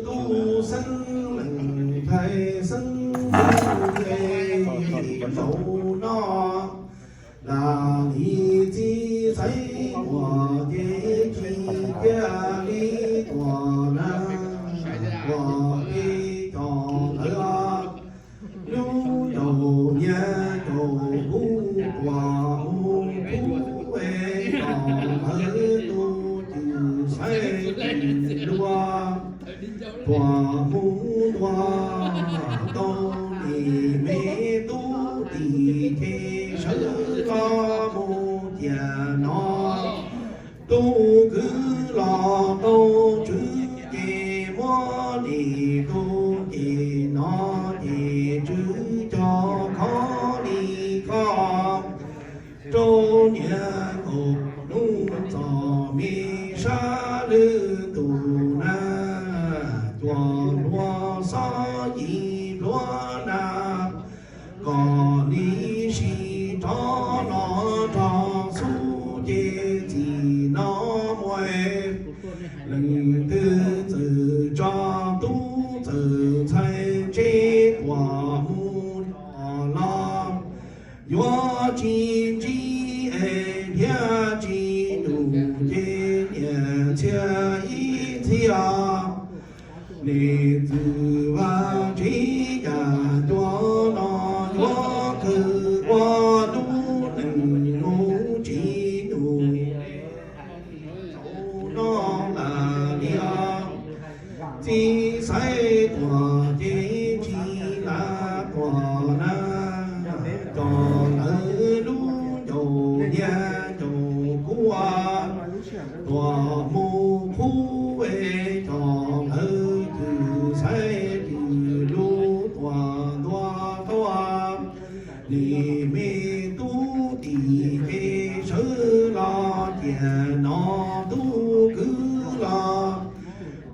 Tub xeeb leej thaiv xeeb ntxwv es zaum no, lam li txiv xaiv tuam cev tsis cia li tuam na, tuam cev cov ntawd lub caum nyiaj caum kub tuam mus kub es cov ntawd tus cwm xaiv lua. Tuam mus tuam tau nim me tub tim ces sawv los mus ciam no. Tub kwv los tau tswv ces muab nim tub ces no ces tswv cov khov li koj. Rau niam nkaus hnub txom me sab lwm tus na, cuam npluav xob yim npluav na, kom li sis rov los rau xub ces txim no mus. Leej twg txawm tso tub txawm ntxhais ntseb tuam mus los, yuav tsis ntsib es thiab tsis ntuj ces niam txhia ib txhia. Niam txwv Vaj Tsib Yam Cuab no yuav kawg ua lub neej mus tsis ntuj no lam li os. Txiv xaiv tuam ces tsis lam tuam na, cov ntawd lub caum nyiaj caum kub tuam mus kub es cov ntawd cwm xaiv cwm lub tuam ntua tau. Nim me tub tim ces sawv los ciam no, tub kwv los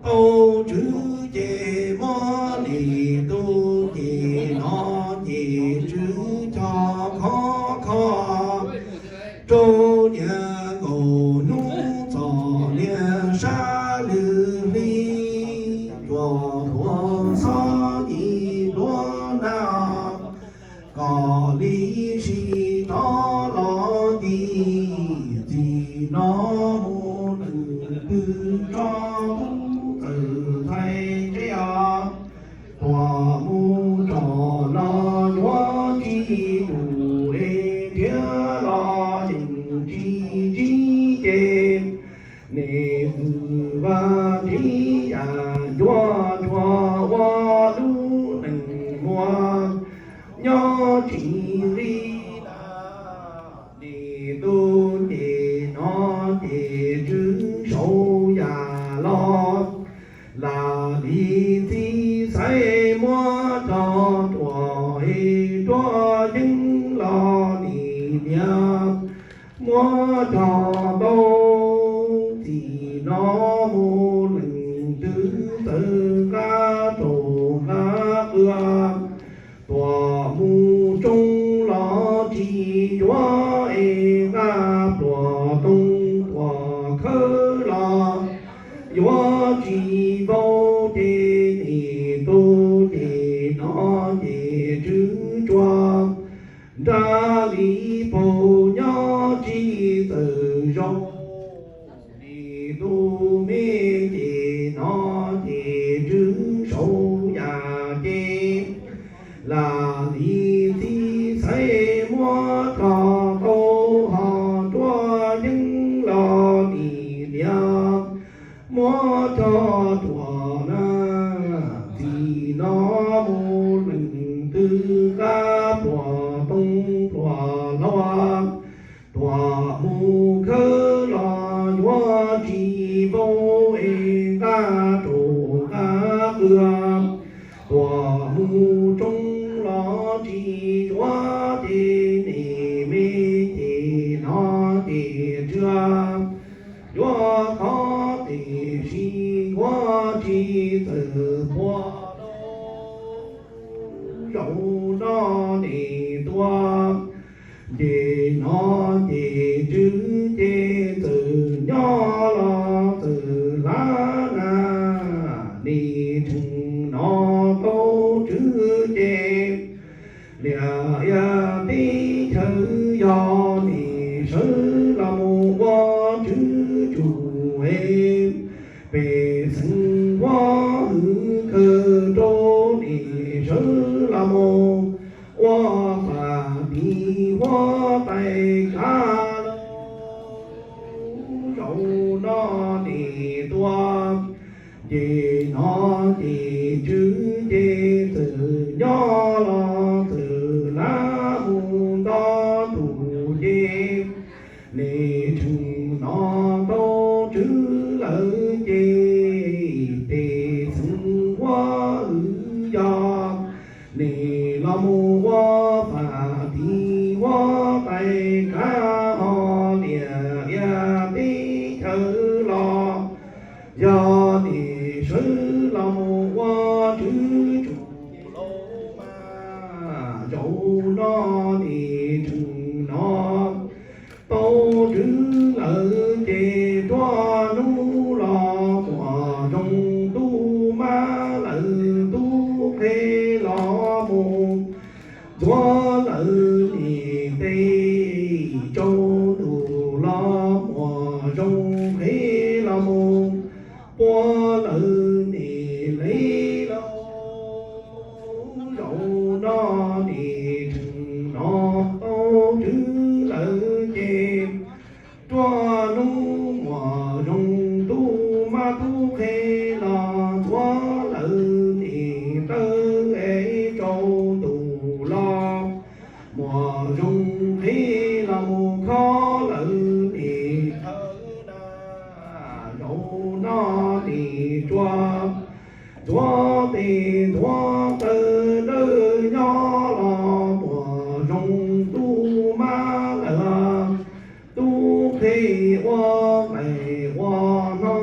tau tswv ces muab nim tub ces no ces tswv cov khov kho. Rau niam nkaus hnub txom niam sab lwm hli, cuam npluav xob yim npluav na, kom li sis rov los ntxiv. Txim no mus leej twg tso tub txawm ntxhais ntseb os. Tuam mus rau los yuav tsis ntuj es thiab los yeej tsis ntsib ces, niam txwv Vaj Tsib Yam Cuab tsuas ua lub neej muag nyob tsis nqi. Nim tub ces no ces tswv saum yam los, lam li txiv xaiv muab cov ruam es ruam yeeb los nim niam muab cog ntau. Txim no mus leej twg txawm nqa rau nqa qw, tuam mus tsoo los tsis yuav es nqa pluas tooj pluas khawb los yuav tsis vau ces nim tub ces no ces tswv tsuas nrab li paug nyob tsis txawm zoo. Nim tub me ces no ces tswv saum yam ces, lam li txiv xaiv muab cog tau ho ruam yeeb los nim niam muab cog ruam na. Txim no mus leej twg nqa pluas tooj pluas hlau, tuam mus khawb los yuav tsis vau es nqa rau nqa qw, tuam mus tsoo los tsis yuav ces nim me ces no ces tswv yuav khov tiam sis yuav tsis txawm puas zaum no nim tuaj. Ces no ces tswv ces txawm nyob los txawm hlav na, nim Xeev Huab hwv kawg rau nim sawv los mus ua fam tiv huab tais kav lawm. Zaum no nim tua ces hnov ces tswv ces txawm nyob los txawm lab mus nto tus ces nim tseem hnov tau tswv lawm ces tes Xeev Huab hwv yog nim los mus ua fam tiv huab tais kav ho liam ia teb chaws los yog nim sawv los mus ua tswv tsum lauj mas zaum no nim tseem hnov tau tswv lawm ces nruab hnub los muaj zoo ntuj mab lawm tub qhe los mus ntxuav lawm nim tes rau ntuj los muaj zoo qhe los mus pua lawm nim le lauj. Zaum no nim tseem hnov tau tswv lawm ces nruab hnub muaj zoo ntuj mab tub qhe los ntxuav lawm nim taw es rau ntuj los muaj zoo qhe los mus khob lawm nim thawv na. Zaum no nim tsuas ntxuav tes ntxuav taw dawb nyob los muaj zoo ntuj mab lawm tub qhe ua nqaim ua hno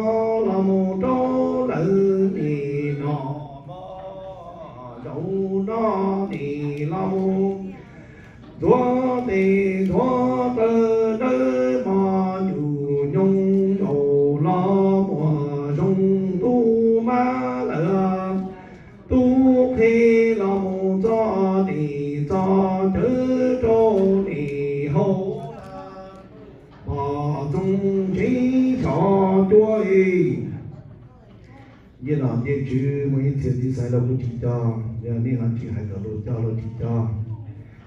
los mus rau lawm nim no mog. Zaum no nim los mus ntxuav tes ntxuav taw dawb mog nyuj nyoog zaum los muaj zoo ntuj mab lawm tub qhe los mus txog nim txog cawv rau nim haus pom txoov ntsev xyov cuab. Ncej nom ncej tswv muaj ib txhia txiv xaiv los kuj tsis coj, yog nej ho tsis hais kom luag coj los tsis coj.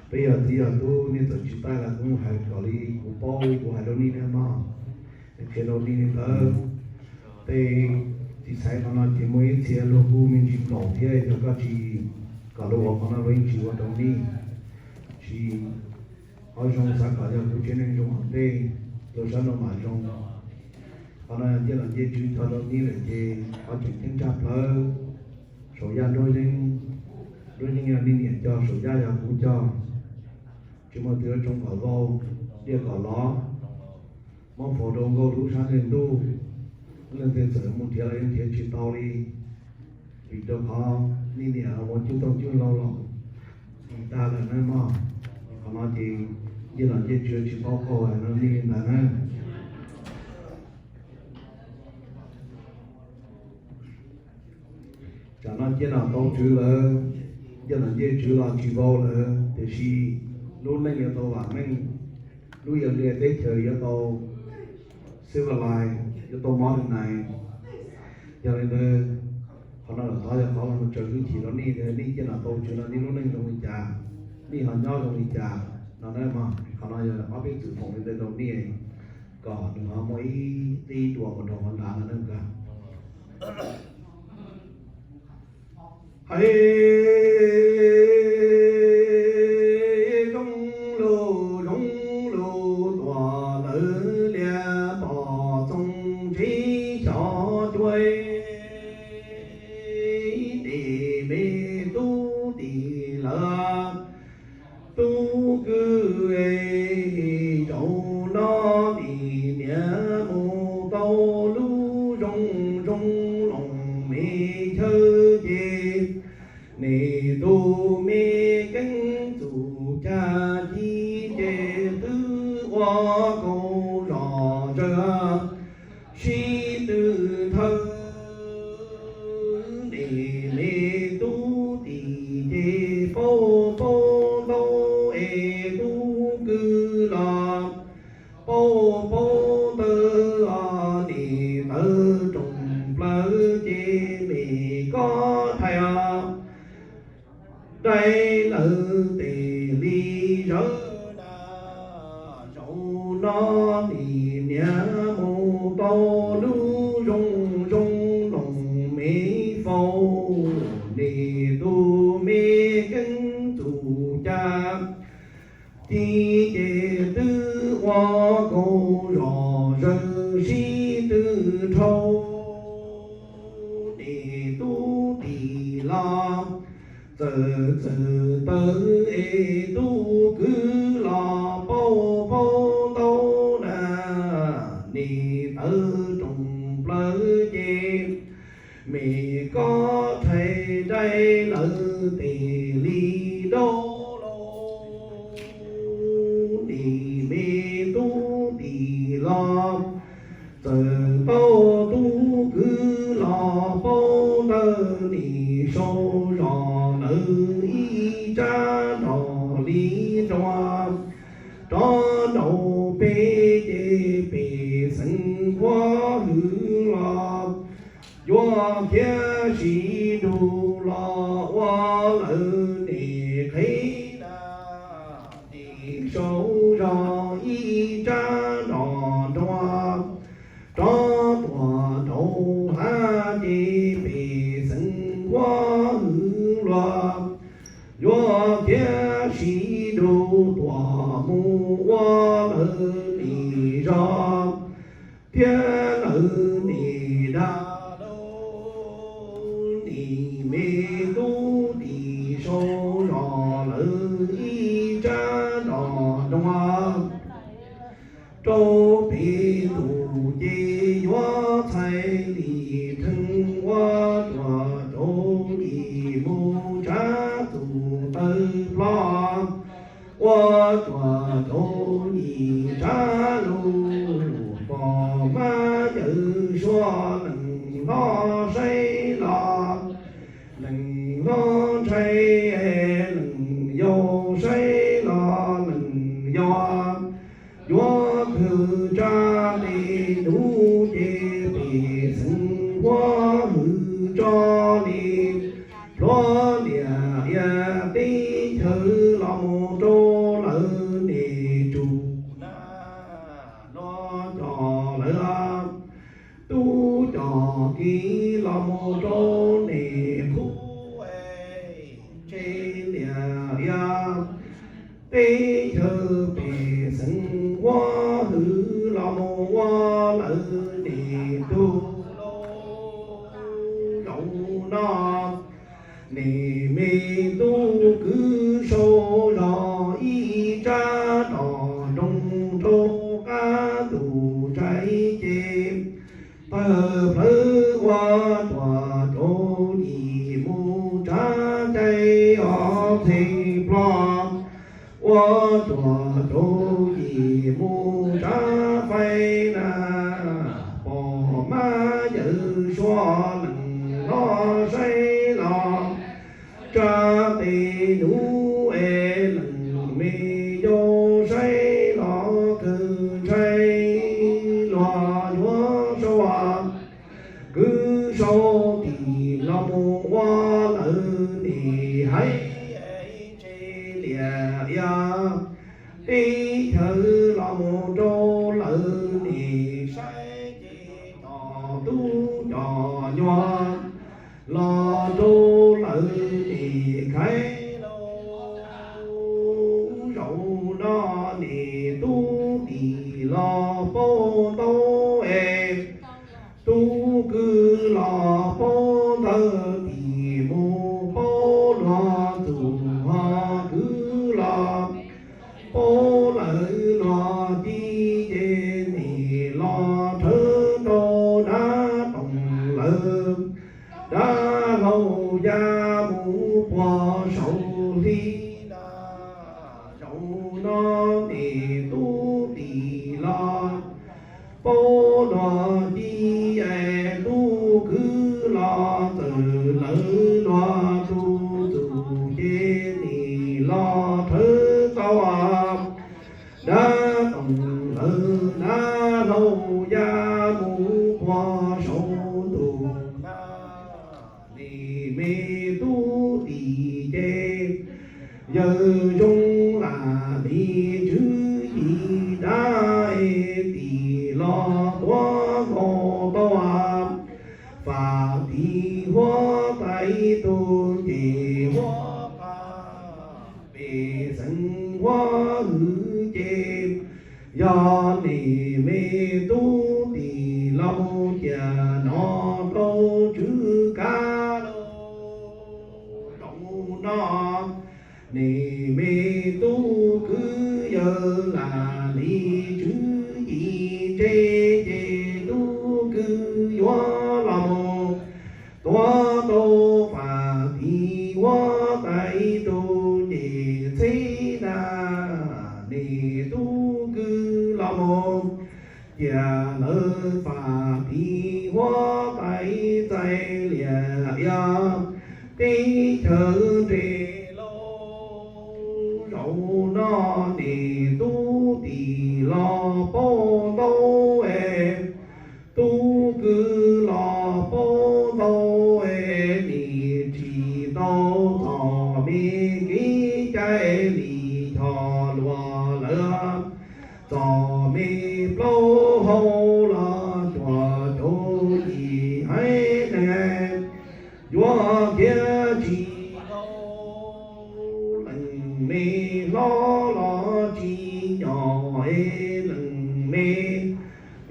Peb yog txiv yog tub nej txawm tsis taij los kuv hais kom li kuv paub li kuv hais rau nej thiab mog. Qhia rau nej li ntawd. Tej txiv xaiv qhov no ces muaj ib txhia luag kuj me ntsis nplaum thiab, yog koj tsis kom luag ua qhov no luag yeej tsis ua rau nej. Tsis, qhov zoo xav kom yog kuv tsev neeg zoo ua ntej, luag saib no mam zoo. Qhov no ncej nom ncej tswv coj rau nej lawm ces qhov tseem ceeb tshaj plaws saum yaj nruab yeeb, nruab yeeb yog nej niam coj, saum yaj yog kuv coj. Tsis muaj twg yuav tsoo kom vau, liaj kom lov, muab faus rau nkauj lub sab ntej ntuj, leej twg txawm mus nrhiav los yeej nrhiav tsis tau li. Vim rau qhov nej niam ua cwj tooj cwj laug los tag lawm na mog. Qhov no ces ncej nom ncej tswv tsis paub qaug hais no nej li ntawd na. Tsam no ncej nom tau tswv lawm, ncej nom ncej tswv los tsis vau lawm, tiam sis lub neej yuav tau vam meej, lub yuav li teb chaws yuav tau civilized, yuav tau modernized. Yog li ntawd, qhov no lawm tod yog qhov los tsaws hwj chim rau nej tias nej ncej nom tau tswv no nej lub neej zoo li cas, nej ho nyob zoo li cas no na mog. Qhov no yog ob peb txwm foom li ntawd rau nej kom nws ho muaj ib tib dua mus rau qhov nrad no na. Hais zoo lug zoo lug tuam lawv lias pom txoov ntsev xyov cuab, tes me tub tis lawv tub kwv, zaum no nim niam mus tau lub zoo zoo loos me chaw ces nim ces me koj thaiv dai lawv tes li zawv na. Zaum no nim niam mus tau lub zoo zoo loos me faus, nim tus me keeb txum ca ci ces twb ua kaus zom zaws sib tw dhau. Nim tub tim los txawm txawm tawv es tub kwv los paub paub ntau na. Nim tawv roos plaws ces me koj thaiv dai lawv tes li dau lauj. Nim me tub tim los txawm tau tub kwv los paub ntawv, nim sau zog lawv ib tsab nrog li nrua rov nraum peb ces pej xeem nquab hwv los yuav khiav sib nrug los ua lawv nim qheb na. Nim sau zog ib tsab nrog nrua rov tuaj rau hav ces pej xeem nquab hwv luag yuav khiav sib nrug tuaj mus ua lawv nim zog thiab lawv nim dag lauj. Nim me tub tim sau zog lawv ib tsab nrog nrua rau peb tus ces yuav txhais li theej ua cuaj caum yim mus tsav txum tawv plho, ua cuaj caum yim tsav lug pom mab yawm suav leej hlob saib los leej hlob ntshai, leej yau saib los leej yau yuav khwv tsa tej nub ces pej xeem nquab hwv tso li hluav lias ia teb chaws los mus rau lawv nim tsuj na los coj lawv tub coj kiv los mus rau nim qhub tse lias ia teb chaws pej xeem nquab hwv los mus ua lawv nim tug lauj. Zaum no nim me tub kwv sau zog ib tsab nrog nrua rau qab tus tsaib ces tawg plawv ua cuaj caum yim mus tsav caij ob txheej plho, ua cuaj caum yim mus tsav faib na, pom mab yawm suav leej hlob saib los tsa tej nub es leej me yau saib los kawg ntshai, luag yuav sau kwv sau tim los mus ua lawv nim haiv tse lias ia teb chaws los mus rau lawv nim saib ces cov tub cov nyuag los rau lawv nim khaiv lauj. Zaum no nim tub tim los paub ntau es tub kwv los paub ntawv, tim mus paub luag txuj ho kwv los paub lawv luag ci ces nim los rhawv tau dab toom lawv dab laug ya mus puag saum hli na. Zaum no nim tub tim los paub luag ci es tub kwv los txawm lawv luag tug txuj ces nim los rhawv tau dab toom lawv dab laug ya mus puag saum ntuj na. Yawg zoo lam li tswv yim dab, tim los tuav nkaus tau fam tim huab tais tug ces huab pam pej xeem huab hwv ces, yog nim me tub tim laus cia nov tau tswv kav lawm. Zaum no nim me tub kwv yawg lam li tswv yim tse ces tub kwv yuav los mus tuav tau fam tim huab tais tug ces txheb na, nim tub kwv los mus cia lawv fam tim huab tais txais liam ia teb chaws nres lauj. Zaum no nim tub tim los paub ntau es, tub kwv los paub ntau es, nim tsis tau txom me kev cai li choj luag lawm. Txom me plaub hau los cuam caum yim haiv neeg yuav khiav tsis tau. Leej me hlob los tsis nyom es, leej me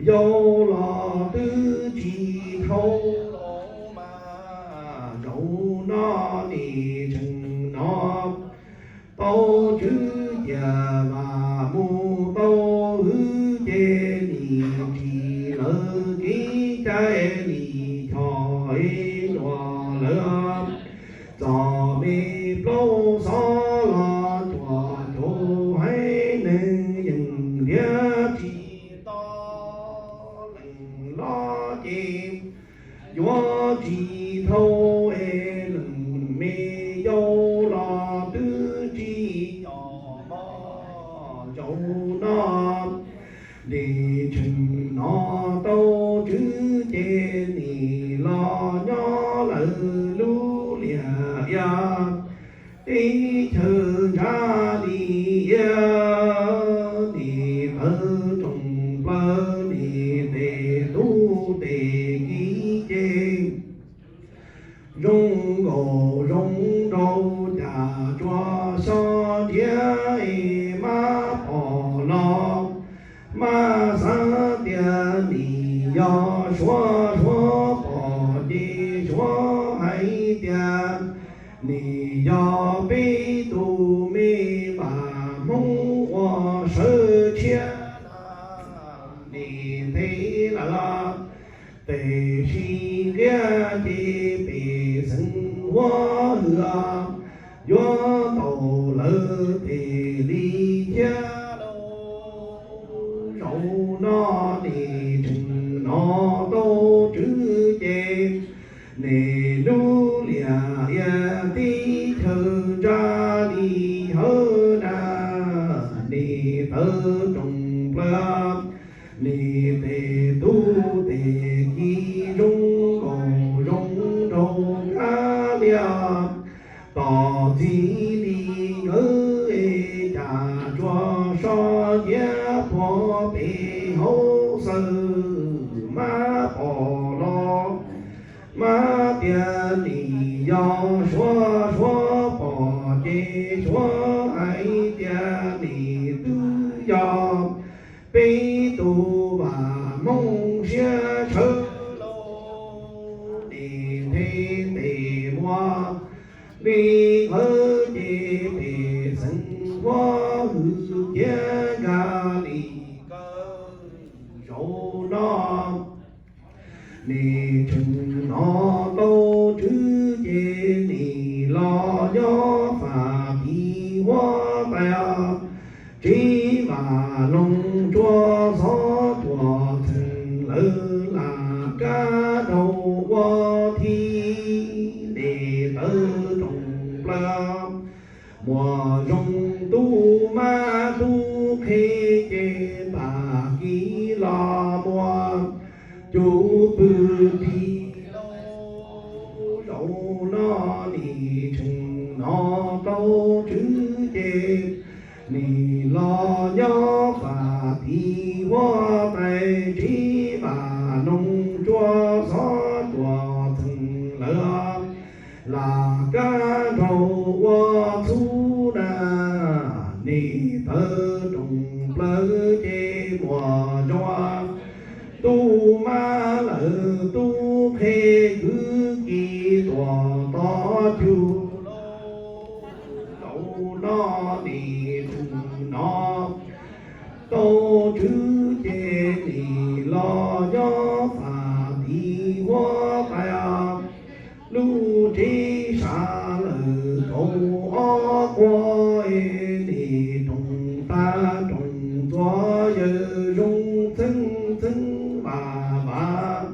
yau los twb tsis dhau los mas. Zaum no nim tseem nov tau tswv cia vam mus tau hwv ces, nim tsis lawv kev cai li choj luag lawm. Txom me plaub xov los cuam caum haiv neeg yeej ntiav tsis to. Leej hlob ces yuav tsis dhau es, leej me yau los twb tsis nyom mog. Zaum no nim tseem nov tau tswv ces, nim los nyob lawv lub liaj ia teb chaws ntsab li iab, nim tawv tsoom plaws nim tes tub tes kiv ces zoo nkaus zoo nraug cas tsuas xyov nrhiav es mab pom los mab xav tias nim yog suav, suav pom ces suav hais tias nim yog peb tug me npam Hmoob ua sawv tshiab nim nthe lawm. Tes sis nqia ces pej xeem huab hwv yuav ntaus lawv tes li thiab lauj. Zaum no nim tseem nov tau tswv ces, nim lub liaj ia teb chaws ntsab li hawv na, nim tawv tsoom plaws nim tes tub tes kiv zoo nkaus zoo nraug nrab liaj. Tom txij li nkawd es cas tsuas so ntiav puag pem hauv xawb, mab pom los mab tias nim yog suav, suav pom ces suav hais tias nim twb yog peb tug vam Hmoob siab tshawv lauj. Nim nthe tes muag li qawv ces pej xeem huab hwv khiav nkag li kaw. Zaum no nim tseem nov tau tswv ces, nim los nyob fam tim huab tais, tsev vam loog tsuas xov tuam txheej lawv lam kab rau ua thi. Nim tawv tsoom plaws muaj zoo tub mab tub qhe ces, npam kiv los muaj cub pw ris lauj. Zaum no nim tseem hnov tau tswv ces nim los nyob fam tim huab tais tsib vam noog tsuab xov cuam txheem lawv lam kab nraug ua txhub na. Nim tawv roos plaws ces muam zoo, tub mab lawm tub qhe kwv kis tuam tod cug lauj. Zaum no nim tseem hnov tau tswv ces nim los nyob fam tim huab tais lub tsev sav lawm kaum ob quag es nim roos tag roos txuas yawg zoo txheeb txheeb vam vam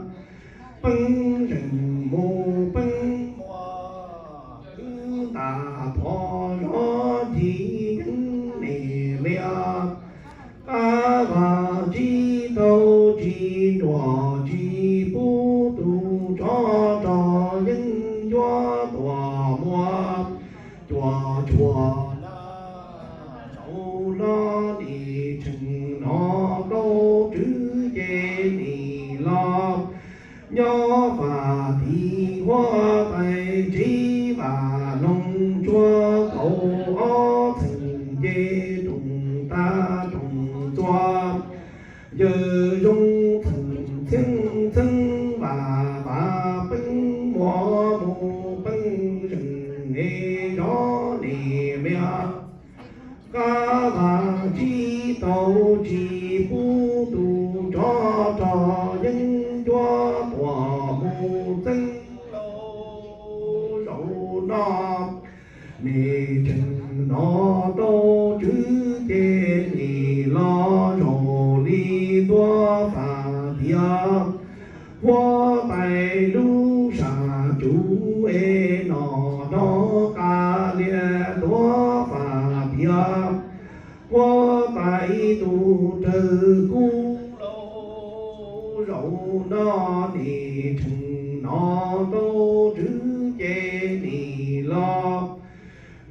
peeb zeem mus peeb muas wb ntam phom zov ci yeeb nim lias qab vaj tsis tau tsis nruam tsis pub tus tsov rog yeeb ncuab tuam muas cuam tshuam na. Zaum no nim tseem hnov tau tswv ces nim los nyob fam tim huab tais tsib vam noog tsuab kaum ob txheem ces roos tag roos txuas yawg zoo txheem txheeb txheeb vam vam peeb muas mus peeb zeem es zov nim lias qab vaj tsis tau tsis pub tus tsov rog yeeb ncuab tuam mus txeeb lauj. Zaum no nim tseem hnov tau tswv ces nim los zaum li ntua fam tias huab tais lub sam tsuv es no no qa lias tuav fam tias huab tais tus rawg kub lauj. Zaum no nim tseem hnov tau tswv ces nim los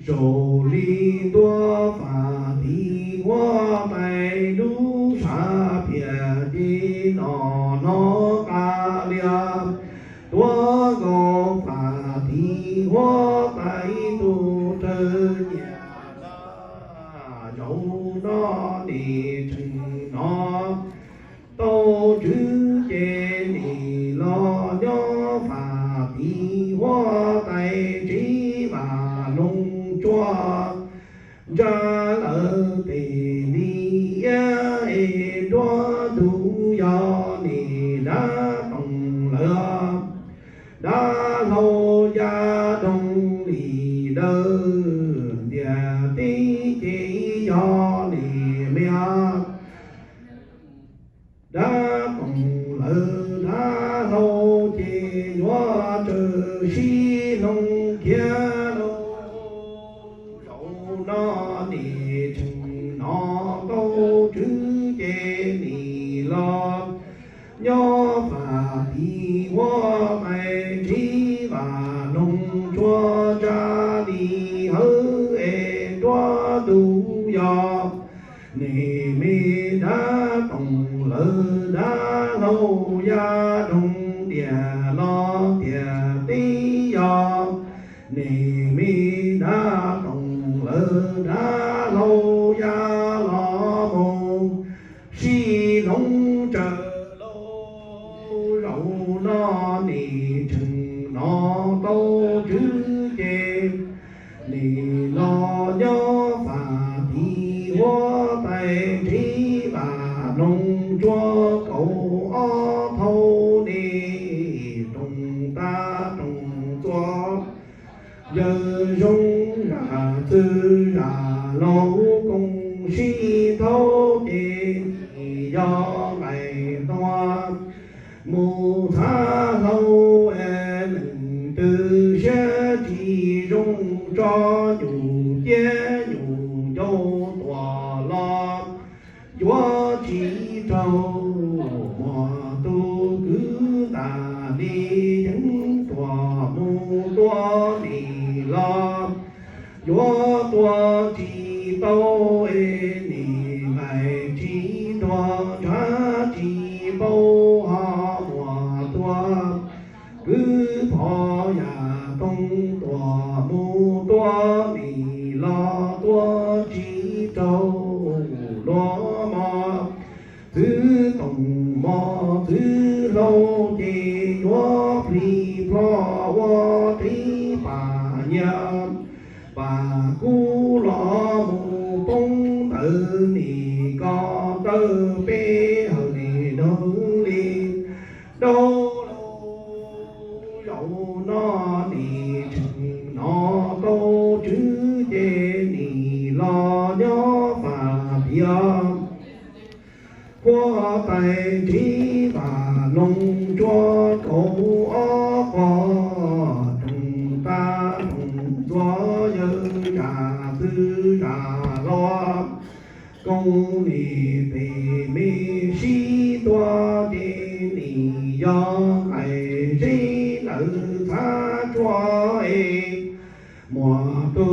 zaum li ntua fam tim huab tais lub sam phiaj ces no no qa lias tuav nkaus fam tim huab tais tus rawg nyiam na. Zaum no nim tseem hnov tau tswv ces nim los nyob fam tim huab tais tsib vam noog tsuab ntsa lawv tes li iab es nruab ntug yog nim dab toom lawv dab hlau ya doog li dawb ntiaj teb ces yog nim lias dab toom lawv dab hlau ces yuav raws sib hloov khiav lauj. Zaum no nim tseem hnov tau tswv ces nim los nyob fam tim huab tais tsib vam noog tsuab ntsa li hawv es nruab ntug yog nim me dab toom lawv dab hlau ya doog ntiaj los ntiaj teb yog nim me dab toom lawv dab hlau ya los mus sib hloov tsawv lauj. Zaum no nim tseem hnov tau tswv ces nim los nyob fam tim huab tais tsib vam noog tsuab kaum ob thauj nim roos tag roos txuas yawg zoo zam txwv zam laug koom sib thaub ces yog nqaim tuaj mus txhab hlau es leej twg siab tsis zoo tso nyuj ciab nyuj ncau tuaj los yuav tsis raug muaj tus kwv ntam li yeeb tuaj mus tuaj nim los tua tsis tau es nim nqaim tsis ntuag, ntshav tsis npau ho muaj tua. Kwv phom yam toog tuaj mus tua nim los tua tsis raug luag mos. Txwv toom mos txwv hlau ces yuav plig plho ua qib pam nyiaj pam kub los mus poob ntawd nim ko taw peb hawm nim doog li. Dau lauj, zaum no nim tseem hnov tau tswv ces nim los nyob fam tiag. Huab tais ntsib vam loog tsuab kaum ob qho, roog tag roog ntxuav yawg zam txwv zam hlau. Koob nim pem me sib tua ces nim yog nqaim zeb ntawd txhav tsuag es muaj tu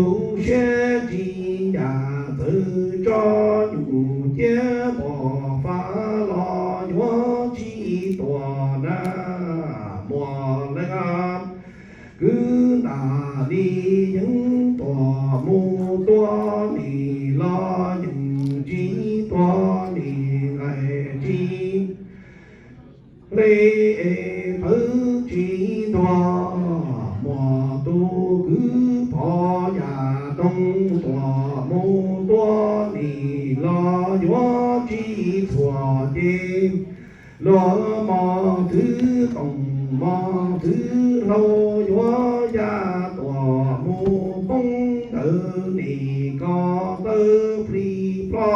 siab tsis ncav txawv tso nyuj ciab pom fav los yuav tsis tuaj na muaj leej. Kwv ntam li yeej tuaj mus tua nim los yeej tsis tuaj nim nqaim tsis hle es tawv tsis ntuag. Muaj tus kwv phom yam toog tuaj mus tua nim los yuav tsis txhuam ces luag mos txwv toom mos txwv hlau yuav ya tuaj mus poob ntawd nim ko taw plig plho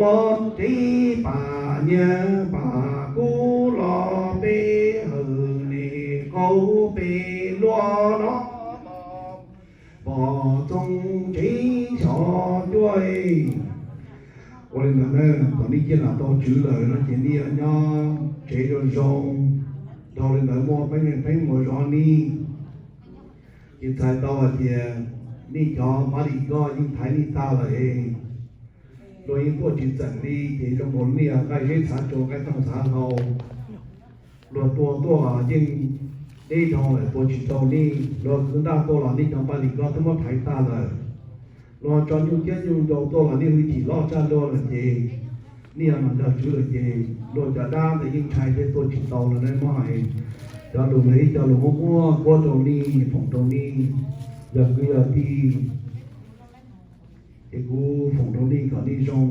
ua qib pam nyiaj pam kub los peb hawm nim qaug pes luaj no pom txoog tsev xyov cuaj. Ua li ntawd na, kom nej ciaj nam tau tswv lawm no ces nej yuav nyob tsev zoo zoo. Dhau li ntawd muaj peeb leej peeb mus zov nej. Ces txhais tau hais tias nej cov pab lis koj yeej thaiv nej tag lawm es luag yeej tuaj tsis txeem li ces zoo nkaus nej nqaij zeb txhav tsuag nqaij toog txhav hlau. Luag tua tuaj yeej deb dhau lawm tua tsis tau nej, luag kwv ntaj tuaj los nej cov pab lis koj twb muab thaiv tag lawm. Luag tso nyuj ciab nyuj nrau tuaj los nej hwj chim loj tshaj luag lawm ces nej yuav mam nrog tswv lawm ces luag cov dab ntawd yeej ntshai thiab tuaj tsis tau no na mog. Cov lus ntawd ib co lus muab muab kuab rau nej foom rau nej yog kwv yog tij. Ces kuv foom rau nej kom nej zoo,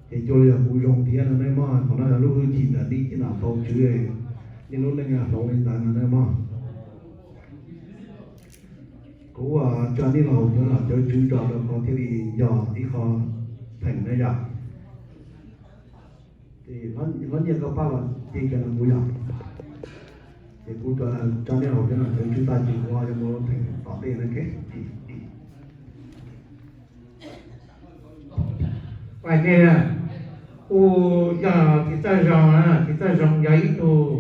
ces cuag li yog kuv zoo thiab no na mog. Qhov no yog lub hwj chim ntawm nej ciaj nam tau tswv, nej lub neej hloov li ntawd no na mog. Kuv tsa nej los haus cov nom cov tswv tso rau qhov thiaj li yog ib qho theem na yom. Ces hlob Nyiaj koj pab los ces cov no kuv yom. Ces kuv tsa nej los haus cov nom cov tswv tag ces kuv ho yuav mus theem tom ntej na. Kuv yog txiv Txawj Zoo, txiv Txawj Zoo yog ib tug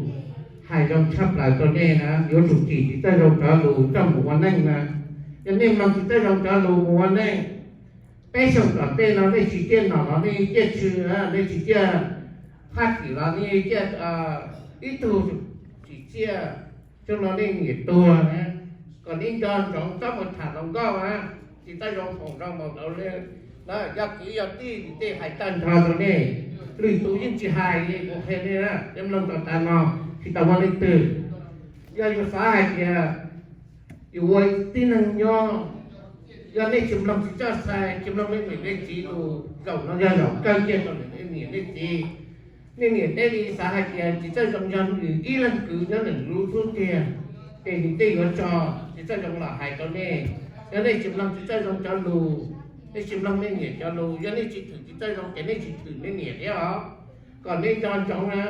hais zoo tshaj plaws rau nej na, yuav tsum cim txiv Txawj Zoo cov lus coj mus ua neej na. Yog nej mloog txiv Txawj Zoo cov lus mus ua neej, peb xyoos tom ntej no nej tsis ciaj nom los nej ciaj tsw, nej tsis ciaj thaj tim los nej ciaj ib tug tsis ciaj, xyoo no nej niam tuag na. Kom nej nco ntsoov txhob mus tham hluas nkauj na. Txiv Txawj Zoo foom zoo mus rau nej, yog kwv yog tij ces hais tag nrho rau nej, lwm tus yeej tsis hais li kuv qhia nej na. Nej mloog tau tas no tsis tau muaj leej twg, yog yus xav hais tias yus ua tib neeg nyob, yog nej tsis mloog txiv txawj xais, tsis mloog nej niam nej txiv lus, zaum no yog zaum kawg kiag rau nej niam nej txiv. Nej niam nej txiv xav hais tias txiv Txawj Zoo yog nws ib leeg kwv nyob ntawm lub xub ntiag, ces nws thiaj yuav tso txiv Txawj Zoo los hais rau nej. Yog nej tsis mloog txiv Txawj Zoo cov lus, nej tsis mloog nej niam cov lus, yog nej tsis thwm txiv Txawj Zoo ces nej tsis thwm nej niam thiab os. Kom nej nco ntsoov na,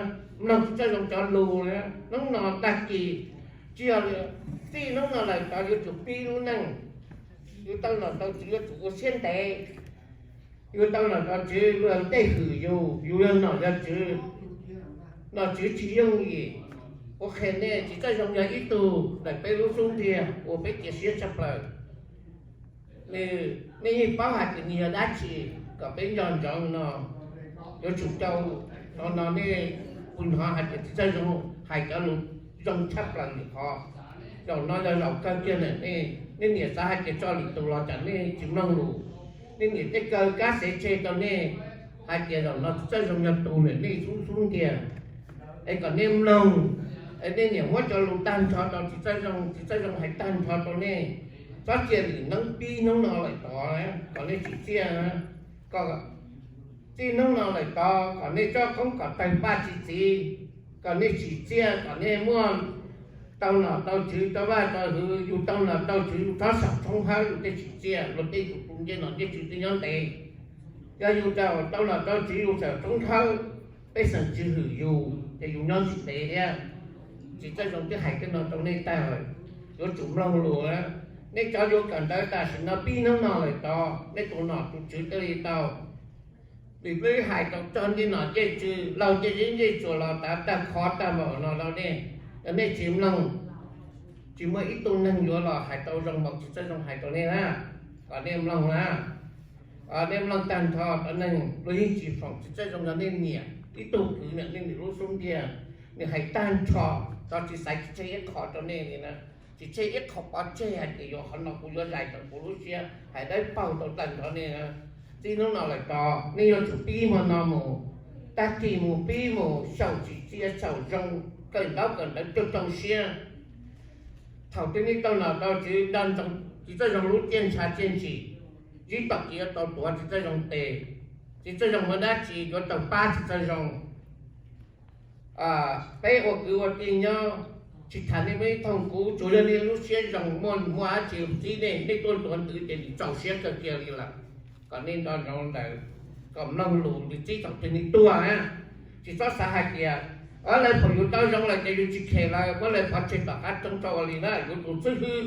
mloog txiv Txawj Zoo cov lus na, hnub no tag kis, tsis yog txij hnub no lawm tod yuav tsum pib lub neej. Yus tau nom tau tswv yuav tsum ua siab ntev. Yus tau nom tau tswv luag tej hwm yus, yus yog nom yog tswv. Nom tswv tsis yooj yim. Kuv qhia nej txiv Txawj Zoo yog ib tug ntawm peb lub xub ntiag uas peb cia siab tshaj plaws. Nej, nej yeej paub hais tias nws yog dab tsi kom peb nco ntsoov no. Yuav tsum tau no, nej puas hnov hais tias Txiv Txawj Zoo hais cov lus zoo tshaj plaws li qhov? Zaum no yog zaum kawg kiag lawm, nej niam xav hais tias tso lwm tus los tsam nej tsis mloog lus. Nej niam tej kaw kab xev tseg rau nej hais tias zaum no Txiv Txawj Zoo yog tus lawm, nej xub xub ntiag. Es kom nej mloog, es nej niam muab cov lus tag nrho rau Txiv Txawj Zoo, Txiv Txawj Zoo hais tag nrho rau nej. Txhob cia lwm hnub pib hnub no lawm tod, kom nej tsim txiaj. Kom txij hnub no lawm tod kom nej tsob qoob kom tawg paj tsis txiv, kom nej tsim txiaj, kom nej muaj tau nom tau tswv, tau vaj tau hwv. Yus tau nom tau tswv yus txhob xyaum tshoob hawb yus tej tsim txiaj, luag tej yus tus ncej nom ncej tswv twb nyob ntev. Yog yus tau nom tau tswv yus xyaum tshoob hawb, pej xeem tsis hwm yus ces yus nyob tsis ntev thiab. Txiv Txawj Zoo twb hais tej no rau nej tag lawm, yuav tsum mloog lus. Nej cov yuav kawm ntawv tam sim no pib hnub no lawm tod, nej tus nom tus tswv thiaj li tau. Vim peb hais tau txog ncej nom ncej tswv, laug ncej zeb ncej tsuas los tav tag khov tag npaum no rau nej, yog nej tsis mloog, tsis muaj ib tug neeg yuav los hais tau zoo npaum Txiv Txawj Zoo hais rau nej na. Kom nej mloog na, nej mloog tag nrho. Cov neeg luag yeej tsis foom Txiv Txawj Zoo yog nej niam ib tug kwv, nej niam lub xub ntiag. Nws hais tag nrho, tsis xaiv tsis tseg ib qho rau nej li na. Tsis tseg ib qho pov tseg hais tias yog qhov no kuv yuav zais rau kuv lub siab, hais dawb paug rau tag nrho nej. Txij hnub no lawm tod nej yuav tsum pib hmo no mus, tag kis mus pib mus xyaum tsim txiaj xyaum zoo, kawm ntaub kawm ntawv rau rau siab. Thaum twg nej tau nom tau tswv, nco ntsoov Txiv Txawj Zoo lub ciaj ntsha ciaj ntsim, tsis tau kev yuav tau tuav Txiv Txawj Zoo tes. Txiv Txawj Zoo muaj dab tsi yuav tau pab Txiv Txawj Zoo. Peb ua kwv ua tij nyob, tsis tham nej muaj ib thooj kuv, tsuas yog nej lub siab zoo, muaj muaj dab tsi txib nej, nej tuaj tuav ntawv ces nws txaus siab kawg kiag li lawm. Kom nej nco ntsoov ntawd, kom mloog lus nws txib thaum twg nej tuag na. Tsis txhob xav hais tias lawv pom yus tau zoo lawm ces yus tsis khem lawv, muab lawv pov tseg tom qab roob rau ua li na. Yus tus xib hwb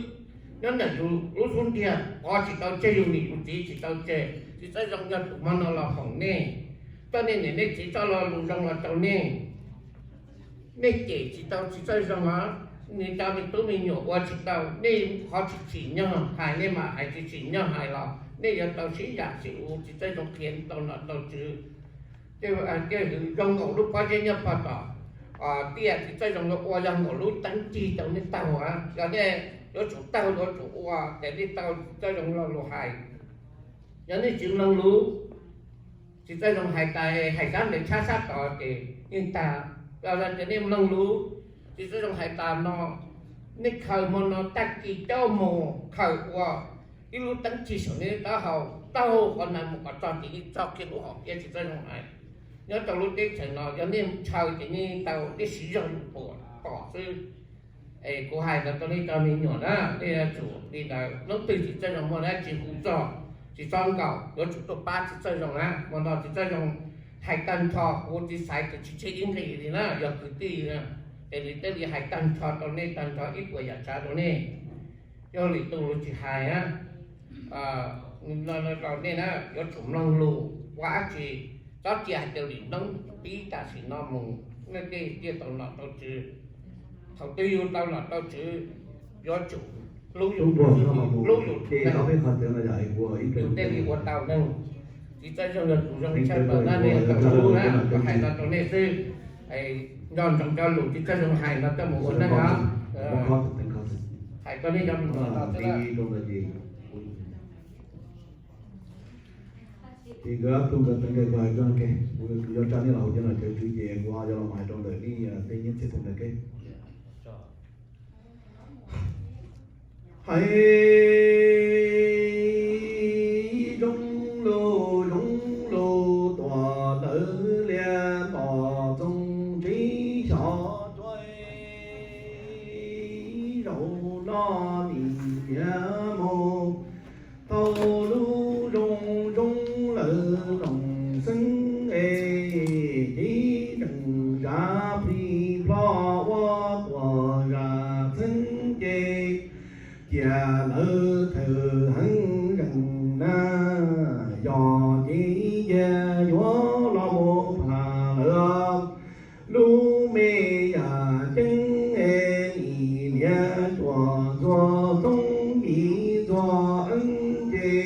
nyob ntawm yus lub xub ntiag, pov tsis tau tseg yus niam yus txiv, tsis tau tseg. Txiv Txawj Zoo yog tus hmo no los foom nej, coj nej niam nej txiv txoj lo lus zoo los rau nej. Nej cem tsis tau Txiv Txawj Zoo os, nws cov me tub me nyuam ua tsis tau, nej qhov tsis tsim nyog hais nej mam hais, tsis tsim nyog hais los nej yuav tau sib yam sib ua. Txiv Txawj Zoo qhia tau nom tau tswv, thiaj zoo nkaus lub pob zeb nyob pog tom tiaj. Txiv Txawj Zoo yuav ua zoo nkaus lub teeb cig rau nej taug. Yog nej yuav tsum taug yuav tsum ua ces nej tau Txiv Txawj Zoo lo lus hais. Yog nej tsis mloog lus, Txiv Txawj Zoo hais tas hais sab ntev tshab sab tod ces yeej tag. Yog tias nej mloog lus, Txiv Txawj Zoo hais tas no, nej khaws hmo no tag kis coj mus khaws ua ib lub teeb cig saum nej taub hau, taug qhov no mus kom txog ces yeej txog kiag lub hom phiaj Txiv Txawj Zoo hais. Nyob rau lub teb chaws no yog nej ntshaw ces nej tau, nej siv zog lus tuam tom xwb. Es kuv hais ntawd rau nej cov me nyuam na, nej yuav tsum li ntawd, hnub twg Txiv Txawj Zoo muaj dab tsi hu txog, tsis txhob nkaum, yuav tsum tuaj pab Txiv Txawj Zoo na. Hmo no Txiv Txawj Zoo hais tag nrho, kuv tsis xaiv tias tsis tseg ib nqe li na, yog kwv tij na, ces nws thiaj li hais tag nrho rau nej, tag nrho ib puas yam tsav rau nej. Yog lwm tus tsis hais na, rau nej na, yuav tsum mloog lus, ua dab tsi, txhob cia hais tias lwm hnub pib tam sim no mus nej thiaj tau nom tau tswv. Thaum twg yus tau nom tau tswv, yuav tsum hlub yus, hlub yus, yus thiaj li ua tau neeg. Txiv Txawj Zoo yog tus zoo tshaj plaws na, nej tau hlub na, kuv hais no rau nej xwb. Nco ntsoov cov lus Txiv Txawj Zoo hais no coj mus ua neej os. Hais rau nej cov me nyuam no xwb. Ces nkawd ob tug nkawd teev nqe, kuv hais koj ke, kuv yuav tsa nej los hauv cov nom cov tswv ces kuv ho yuav los hais rau ntawm nej tej nyiaj txiag tus ntawd ke. Hais zoo lus zoo lus tuam lawv liaj npom txoov tsis xyov tuaj, zaum no nim niam mus tau lub zoo zoo lawm loos xeeb es, ces tseem zam plig plho ua tuam zam txheeb ces cia lawv thawm heev zeem na. Yog ces cia yuav los mus tham lawv lub me yam ceeb es, nim niam cuam ntxuag txoob yim ntxuag eeb ces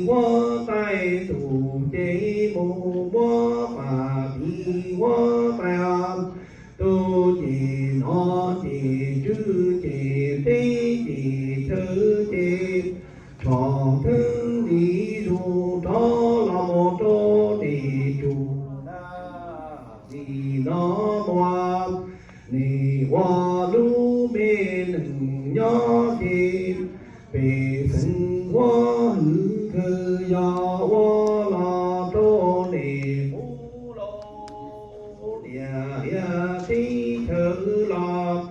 huab tais, tus ces mus muab pas tiv huab tais. Tus ces no ces tswv ces teb ces chaw ces tshom theeb li zus rov los mus rau nim tsum na. Nim no muaj nim ua lub me neeg nyob ces pej xeem huab hwm kawg yog ua los rau nim qub los niam yog teb chaws los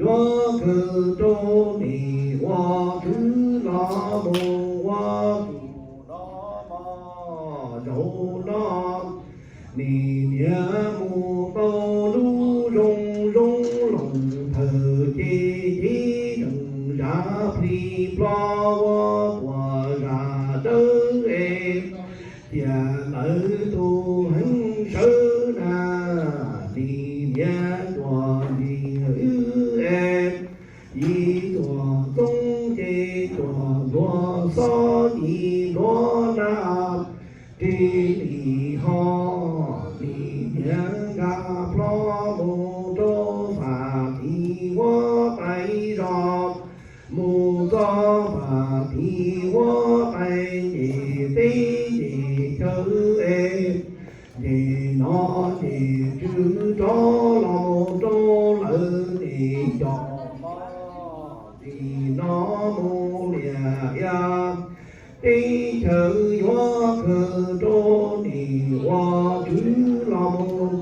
yuav kawg rau nim ua tswv los mus ua tus no mog. Zaum no nim niam mus tau lub zoo zoo los thawm ces cev zeem zam plig plo ua tuam zam dawb es cia lawv tus heev sawv na. Nim niam cuam nim wb es yim cuam txoob ces cuam ntxuav xob yim ntxuav na. Ris lim ho nim niam nkag plho mus rau pas tiv huab tais zos, mus txog pas tiv huab tais ces teb ces chaw es ces no ces tswv rov los mus rau lawv nim cov mog. Nim no mus niam yog teb chaws yuav kawg rau nim ua tswv los mus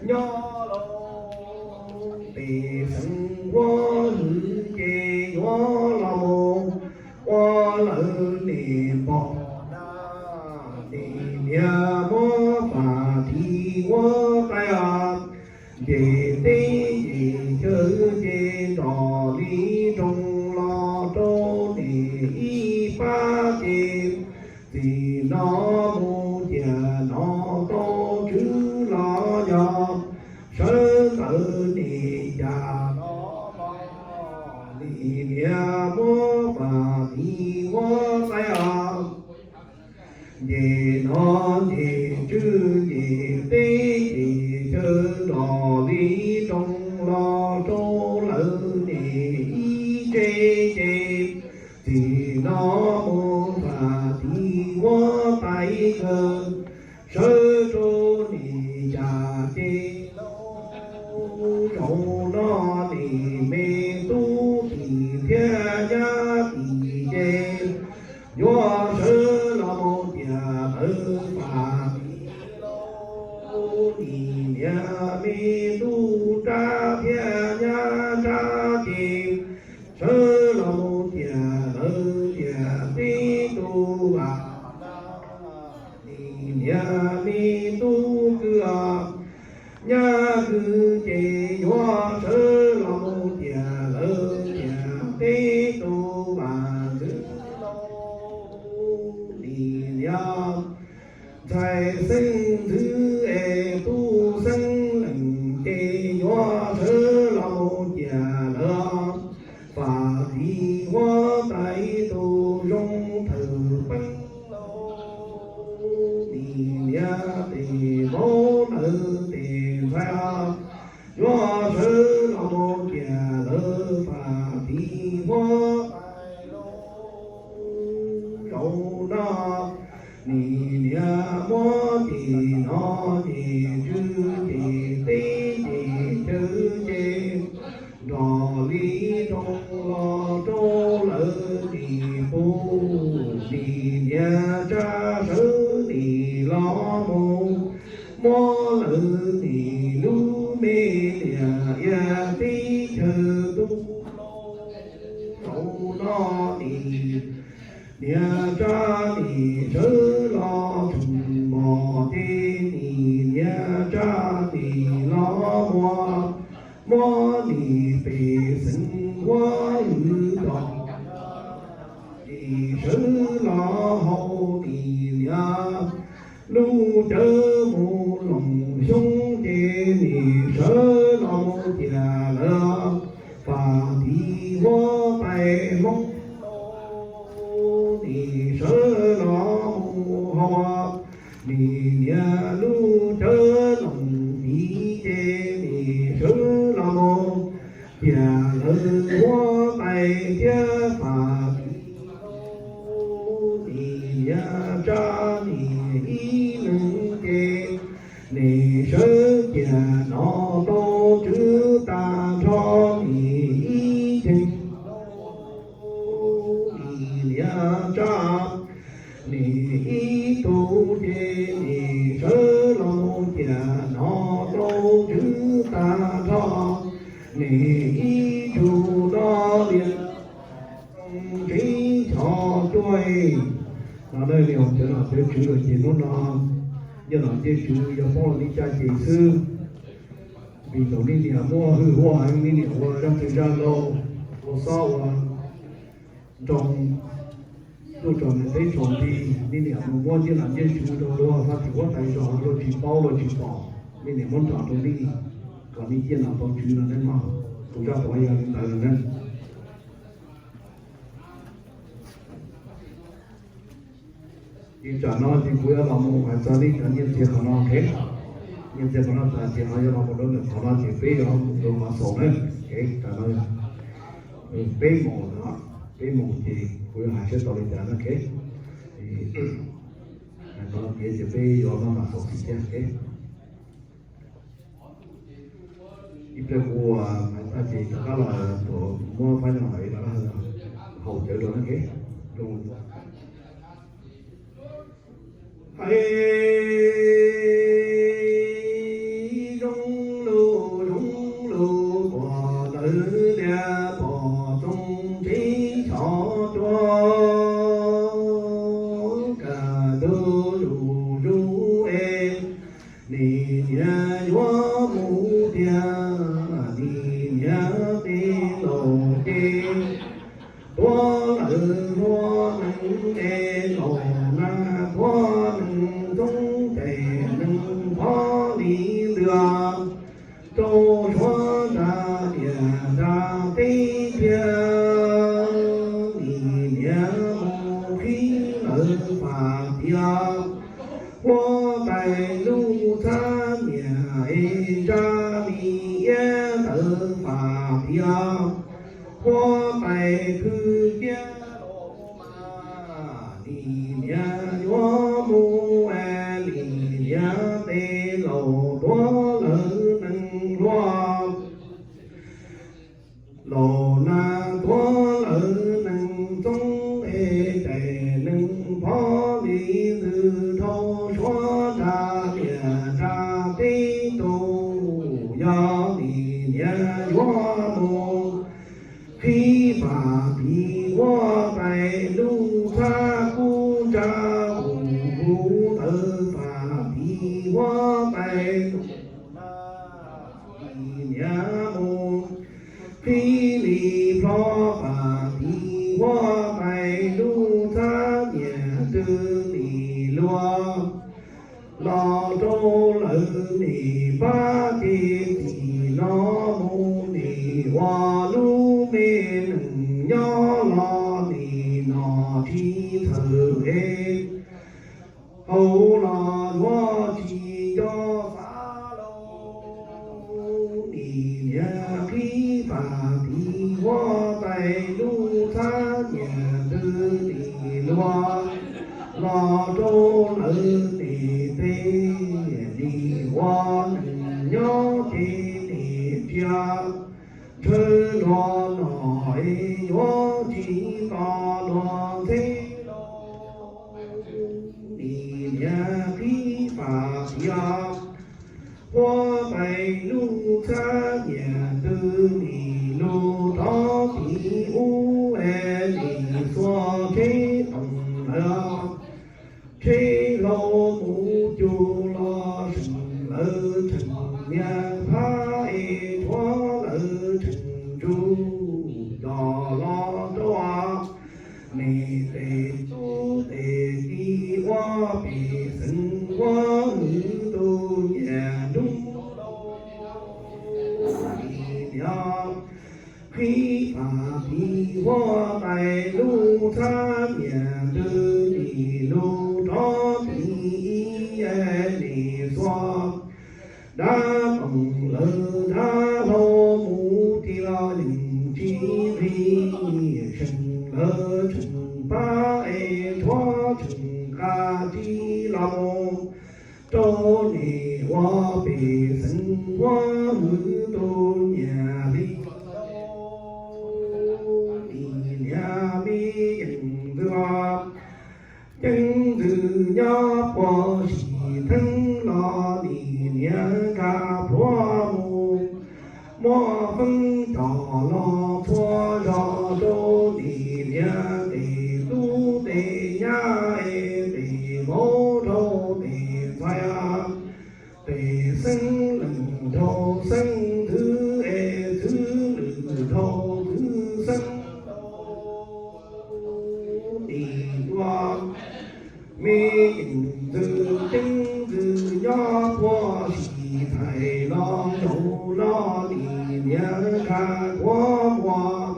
nyob los pej xeem huab hwm ces yuav los mus ua lawv nim pom na. Nim niam muab pas tiv huab tais os, ces teb ces chaw ces nrov li nroos los rau nim ib pab ces txij no mus tiam no tau tswv los yog sawv ntawm nim cas los nim niam muab pas tiv huab tais os. Ces no ces tswv ces teb ces chaw nrov li nroos los rau lawv nim ib tse ces txij no mus pas tiv huab tais kawg sawv rau nim cas ces zaum no nim me tub tim thiab nyab tim ces yuav sawv los mus tiam lawv pas tiv lauj. Nim niam me tub nrab thiab nyab nrab ces sawv los mus tiam lawv tiam teb tug vas. Nim niam me tub kwv os, nyab kwv ces yuav sawv los mus tiam lawv tiam teb tug vas ntxwv lauj. Nim niam ntxhais xeeb ntxwv es tub xeeb leej ces yuav sawv los mus tiam lawv pas tiv huab tais tug zoo thawm peeb lauj. Nim niam tes vauv lawv tes ntxhais yuav sawv los mus tiam lawv pas tiv huab tais lauj. Zaum no nim niam muab ces no ces tswv ces teb ces chaw ces nrov li nroos los rau lawv nim pub nim niam tsa sawv nim los mus muab lawv nim lub me niam yog teb chaws tub lauj. Zaum no nim niam tsa nim sawv los tshwm mos ces nim niam tsa nim los muab, muab nim pej xeem huab hwm tom nim sawv los haus nim niam lub cawv mus loos xyoob ces nim sawv los mus tiam lawv pas tiv huab tais Hmoob lauj. Nim sawv los Nim ib tug ces nim sawv los mus ciam no rau ntswv tag nrho. Nim ib tug no lias tsev xyov cuaj. No nej niam cov nom cov tswv lawm ces hnub no yog nom cov tswv yog poob los nej caj ces xwb. Vim thaum nej niam muaj hwj huam heev, nej niam ua zaj twg zaj laug, ua xob ua nroo, tuaj tsom niam teb tsaus nti, nej niam mus muab ncej nom ncej tswv rau luag, faj tim huab tais zos luag tsis paub luag tsis pom, nej niam muab nrog rau nej, kom nej ciaj nom tau tswv no nej mog. Kuv zaj qhuas yog li ntawd na. Ces tsam no ces kuv yuav los mus hais txog nej cov nyiaj txiag qhov no, ok. Nyiaj txiag qhov no tas ces ho yuav los mus rau ntawm qhov no ces peb yuav mus rau qhov xaus na, ok. Tsam no peb moos no, peb moos ces kuv yuav hais seb tau li cas na, ok. Qhov no tiav ces peb yuav maj mam xaus xim thiab, ok. Ib pliag kuv hais tag ces rov qab los tuaj muab pab no lawm, haus cawv rau na, ok. Hais zoo lus zoo lus puas lawv lias pom txoov tsev xyov cuaj, kam tus zuj zus es nim niam yuav mus tiag, nim niam tes laus ces tuav lawv hlua nees es laus nag tuav nees txoob tes nees phob li ntws rau suav nrag liaj nrag teb tiag. Nim niam mus qhib lawv fam tiav, huab tais lub txhab nyiam es ntsaj li iab tawv fam tiav, huab tais khwv kiab los mas nim niam yuav mus es nim niam tes laus tuav lawv nees hlua, laus nag tuav lawv nees txoob es tais nees phob li ntws dhau suav nrag liaj nrag teb tus. Yog nim niam yuav mus qhib fam tis huab tais lub txhab kub ntsaj mus huv tawv fam tis huab tais lub, nim niam mus qhib li plho fam tis huab tais lub txhab nyiam twg nim luag los rau lawv, nim pab ces txim no mus nim ua lub me nees nyob los nim nom tsis txhawm es hauv los yuav tsis nco xav lauj. Nim niam qhib fam tis huab tais lub txhab nyiam twg nim luag los rau lawv, nim tes nim ua nees nyob ces nim tsia ntshaw luag nom es yuav tsis tos luag ntxheb lauj. Nim niam qhib fam tis huab tais lub txhab nyiam twg nim lug rov tiv ub es nim xuas tsheb toom lawv, tsheb hlau mus cug los seem lawv tseem niag phab es tshuav lawv tseem tsuj cos los rau nim tes tub tes kiv ua pem xeev huab hwv tus nyiam nruab lauj. Nim niam qhib fam tis huab tais lub txhab nyiam twg nim lug rov tiv ib es nim xuas dab toom lawv dab hlau mus tig los yeej tsis nqhis, seem lawv tseem pab es tshuav tseem nqa tsis los mus rau nim ua pem xeev huab hwv tus nyiam li. Nim niam me yeej ntws los Ceev ntxwv nyob puag sim theeb los nim niam nkag plhuav mus, muab feeb coj los txhua zog rau nim niam tes tub tes nyab es tes vauv dhau tes ntxhais, tes xeeb leej dhau xeeb ntxwv es txwv lwm dhau txwv xeeb. Nim tua me yeem ntxwv ceeb ntxwv nyob puag sim thais los zaum no nim niam nkag kuav muag,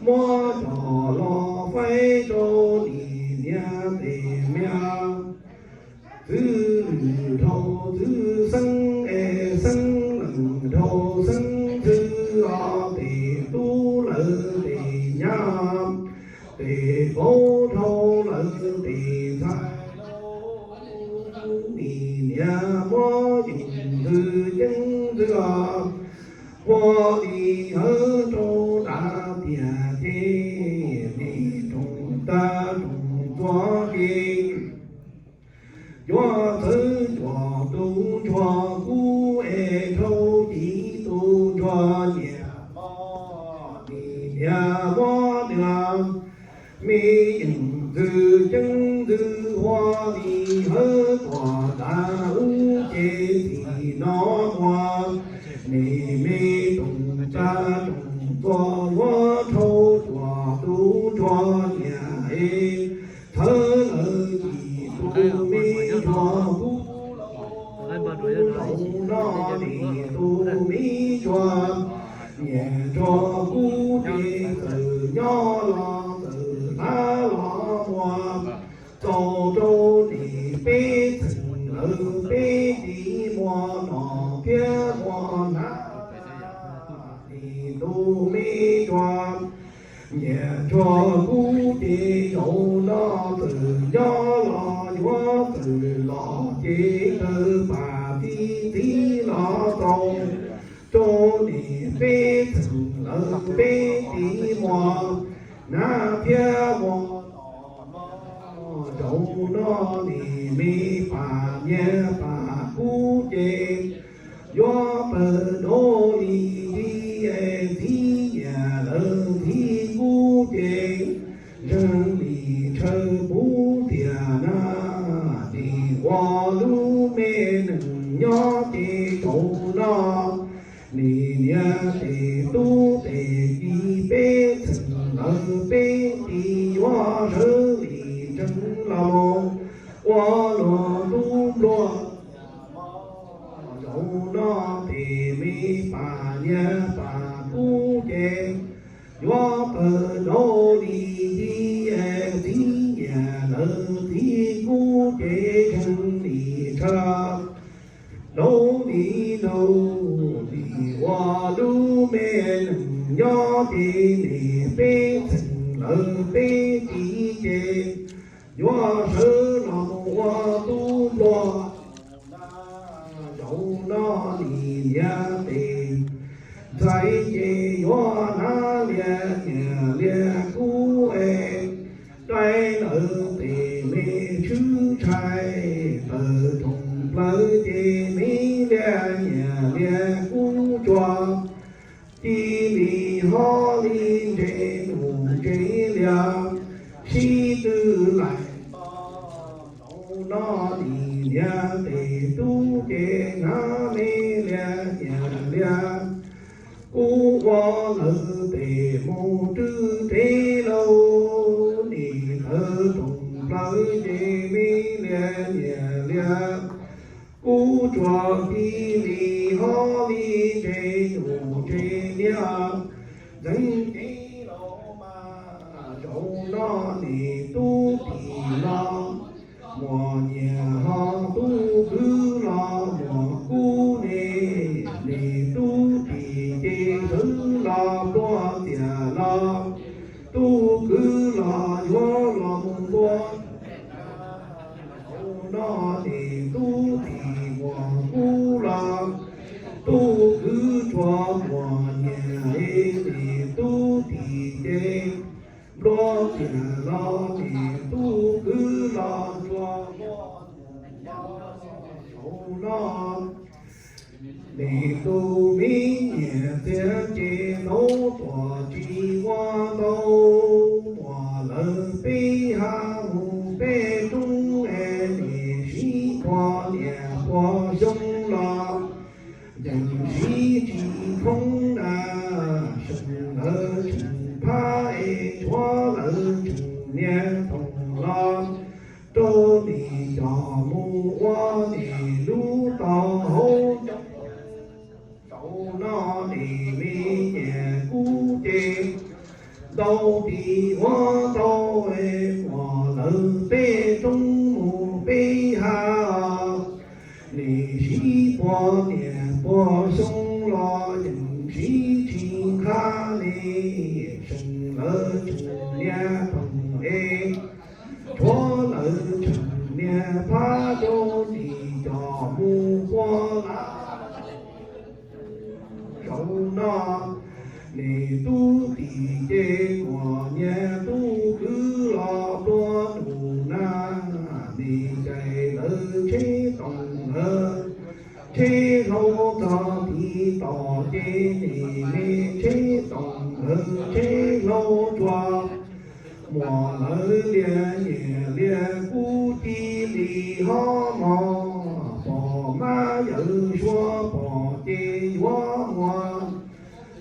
muab coj los faib rau nim niam tes miab. Txwv lwm dhau txwv xeeb es xeeb leej dhau xeeb ntxwv os, tes tub lawv tes nyab, tes vauv dhau lawv tes ntxhais. Nim niam muab yeem ntxwv ceeb ntxwv os, puag li hawv rau dav tiag ces me rooj tag rooj txuas ces yuav txawv cuam tus ntsuag kub es dhau ci tus ntsuag nyiam mog. Nim niam muab nws me yeem ntxwv ceeb ntxwv huab li hawv tuam tas ub ces txij no mus, nim me rooj tag rooj txuas yuav dhau cuam tus ntsuag nyiam es txhawv lawv ci tus me ntsuag kub. Zaum no nim tus me ntsuag nyiam ntsuag kub ces txawm nyob los txawm hlav los mus, txaus rau nim peb txheej lawv peb tiv muag no thiab muag hnav. Nim tus me ntsuag nyiam ntsuag kub ces zaum no txawm nyob los yuav txawm los ces tawg pam txi txiv los txaus rau nim peb txheej lawv peb tiv muag hnav thiab muag. Zaum no nim me pam nyiam pam kub ces yuav pawg dau li txiv es txiv nyiam lawv txiv kub ces ntseeg li ntshaw puv tiag na. Nim ua lub me neej nyob ces zaum no nim niam tes tub tes kiv peb txheej lawv peb tiv yuav sawv li ntseeg los mus ua luag tub npluag. Zaum no tes me pam nyiam pam kub ces yuav pawg dau li txiv es txiv nyiam lawv txiv kub ces ntseeg li ntshaw dau li nraug. Nim ua lub me neej nyob ces nim peb txheej lawv peb tiv ces yuav sawv los mus ua tub npluag. Zaum no nim niam tes ntxhais ces yuav hnav lias nyiam lias kub es dai lawv tes me tshwb tshais tawm rooj plawv ces me lias nyiam lias kub tsuag ci li hob li ntse num ntse lias sib twv laim. Zaum no nim niam tes tub ces hnav me lias nyiam lias kub ua lawv tes mus rwb teb lauj. Nim tawm rooj plawv ces me lias nyiam lias kub tsuag ci li hob li ntse num ntse lias ntxeev cev los mas. Zaum no nim tub tis los muaj nyias ho tub kwv los muaj kub ne. Nim tub tis ces sawv los pluag tiam los tub kwv los yuav los mus npua. Zaum no nim tub tis muaj kub los tub kwv tsuag muaj nyias es nim tub tis ces npluag tiam los nim tub kwv los Nim tus me nyiam txiag ces tau tuam tsis ua ntau, muam lawv peb hab mus peb roob es nim sib puag niam puag xyoo los yeej sib tsis khoob na. Seem lawv tseem phab es tshuav lawv tseem niag toom los rau nim coj mus ua nim lub tog hauv. Zaum no nim me nyiam kuv ces ntau tim ua ntau es muam lawv peb roob mus peb hab nim sib puag niam puag xyoo los yeej sib tsis nqha li. Seem lawv tseem niag toom es tshuav lawv tseem niag phab rau nim coj mus puag lawm. Zaum no nim tub tim ces muam niag tub kwv los tua num na, nim cais lawv tsheb toom lawv tsheb hlau txog tid tom ces nim me tsheb toom lawv tsheb hlau tsuas. Muam lawv lias nyiam lias kuv cia li ho mos, pom mab yawm suav pom ces yuav muab.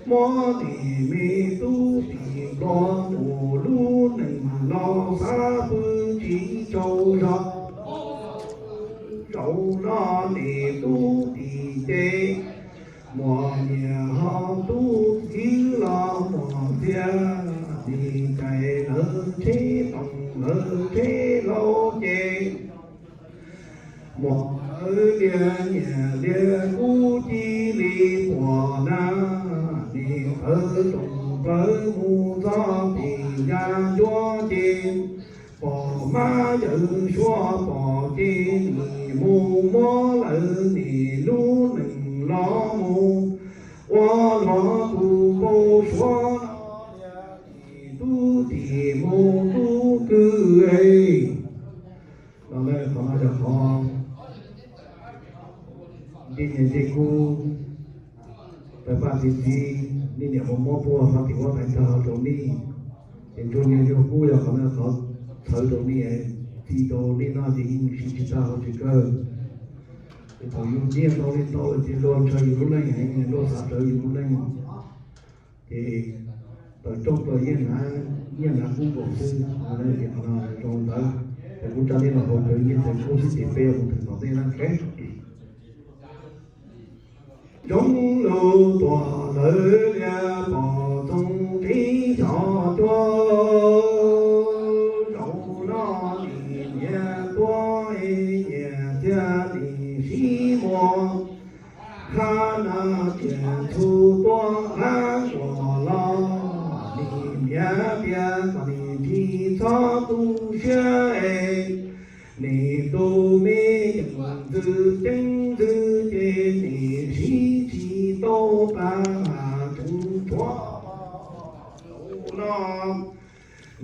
Muab nim me tub tim nplua nuj lub neej los xav pw tsis tsaug zog. Zaum no nim tub tim ces muam nyiam ho tub kwv los muam txiag, nim cais lawv tsheb toom lawv tsheb hlau ces muam lawv lias nyiam lias kuv cia li muab na, nim tawv toom plawv mus txog tim ya ncuav ces pom mab yawm suav pom ces nim mus muab lawv nim lub neej los mus ua luag tus npau suav no. Nim tub tim mus tub kwv es los lawm qhov no yog qhov ntej niam ntej kub, tawg paj txi txiv, nej niam muab muab puag qhov tim huab tais tag rau nej, ces ntsuag niag nyuag kub yog qhov no qhov txhawv rau nej, txi rau nej noj ces yeej siv tsis tag hauv tsev kawg. Ces thaum yus nyiaj ntau li ntau lawm ces luag ntshaw yus lub neej heev, luag xav rawv yus lub neej. Ces tawm rooj plaws yeej hnav nyiaj hnav kub nkaus xwb. Qhov no zoo ntawd, ces kuv tsa nej los haus cov nyiaj cov kub xwb ces peb mus thwm tom ntej na. Zoo lug tuam lawv lias pom txoov teb xyov cuab, zaum no nim niam tuab es nyiam thiaj nim sib muag. Hab na tias txhua tuab hab tuam los nim niam tias kom nim tsis txhob tu siab es nim tus me yeej ntxwv ceeb ntxwv ces nim sib tsis tau tas, tseem tshuav no.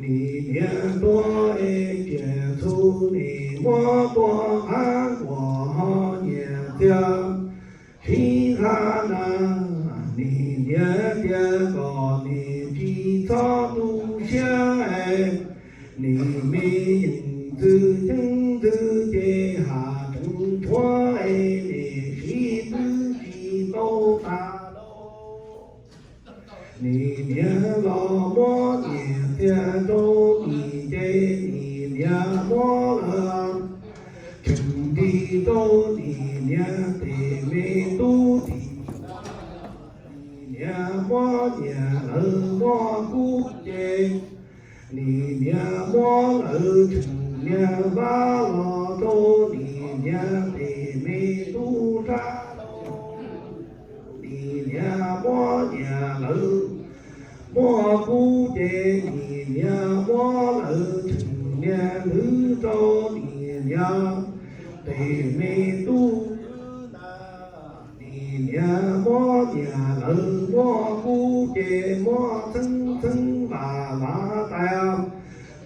Nim niam tuab es tias txhua nim muab tuab hab tuam ho nyiam tiag. Sib hab na, nim niam tias kom nim tsis txhob tu siab es nim me yeej ntxwv ceeb ntxwv ces has tseem tshuav es nim sib twb tsis tau tas. Nim niam los muab nyiam tiag rau nim ces nim niam muab lawm tseem nti rau nim niam tes me tub tim. Nim niam muab nyiam lawv muab kub ces nim niam muab lawv tseem niag vab los rau nim niam tes me tub rab. Nim niam muab nyiam lawv muab kub ces nim niam muab lawv tseem niag hlwb rau nim niam tes me tub. Nim niam muab nyiam lawv muab kub ces muab txheeb txheeb npam lav tais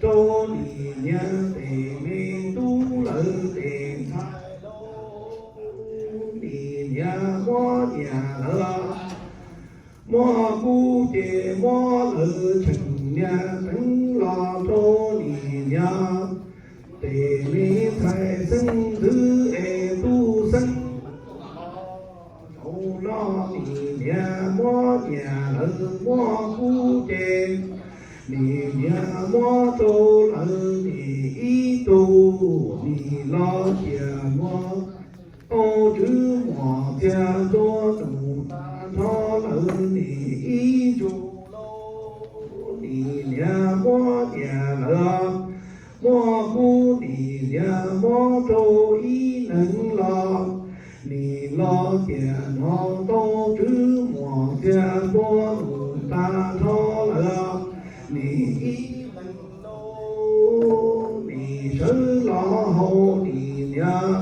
rau nim niam tes me tub lawv tes ntxhais. Nim niam muab nyiam Es me ntxhais xeeb ntxwv es tub xeeb, zaum no nim niam muab nyiam lawm muab kub ces, nim niam muab rau lawv nim ib tug, nim los tias muab tau tswv muam txiag ntua tus tag nrho lawv nim ib tug lauj, nim niam muab nyiam lawm muab kub, nim niam muab rau ib leeg los, nim los tias hnov tau tswv muam txiag ntua tus tag nrho lawm, nim ib leeg lauj, nim sawv los hauv nim niam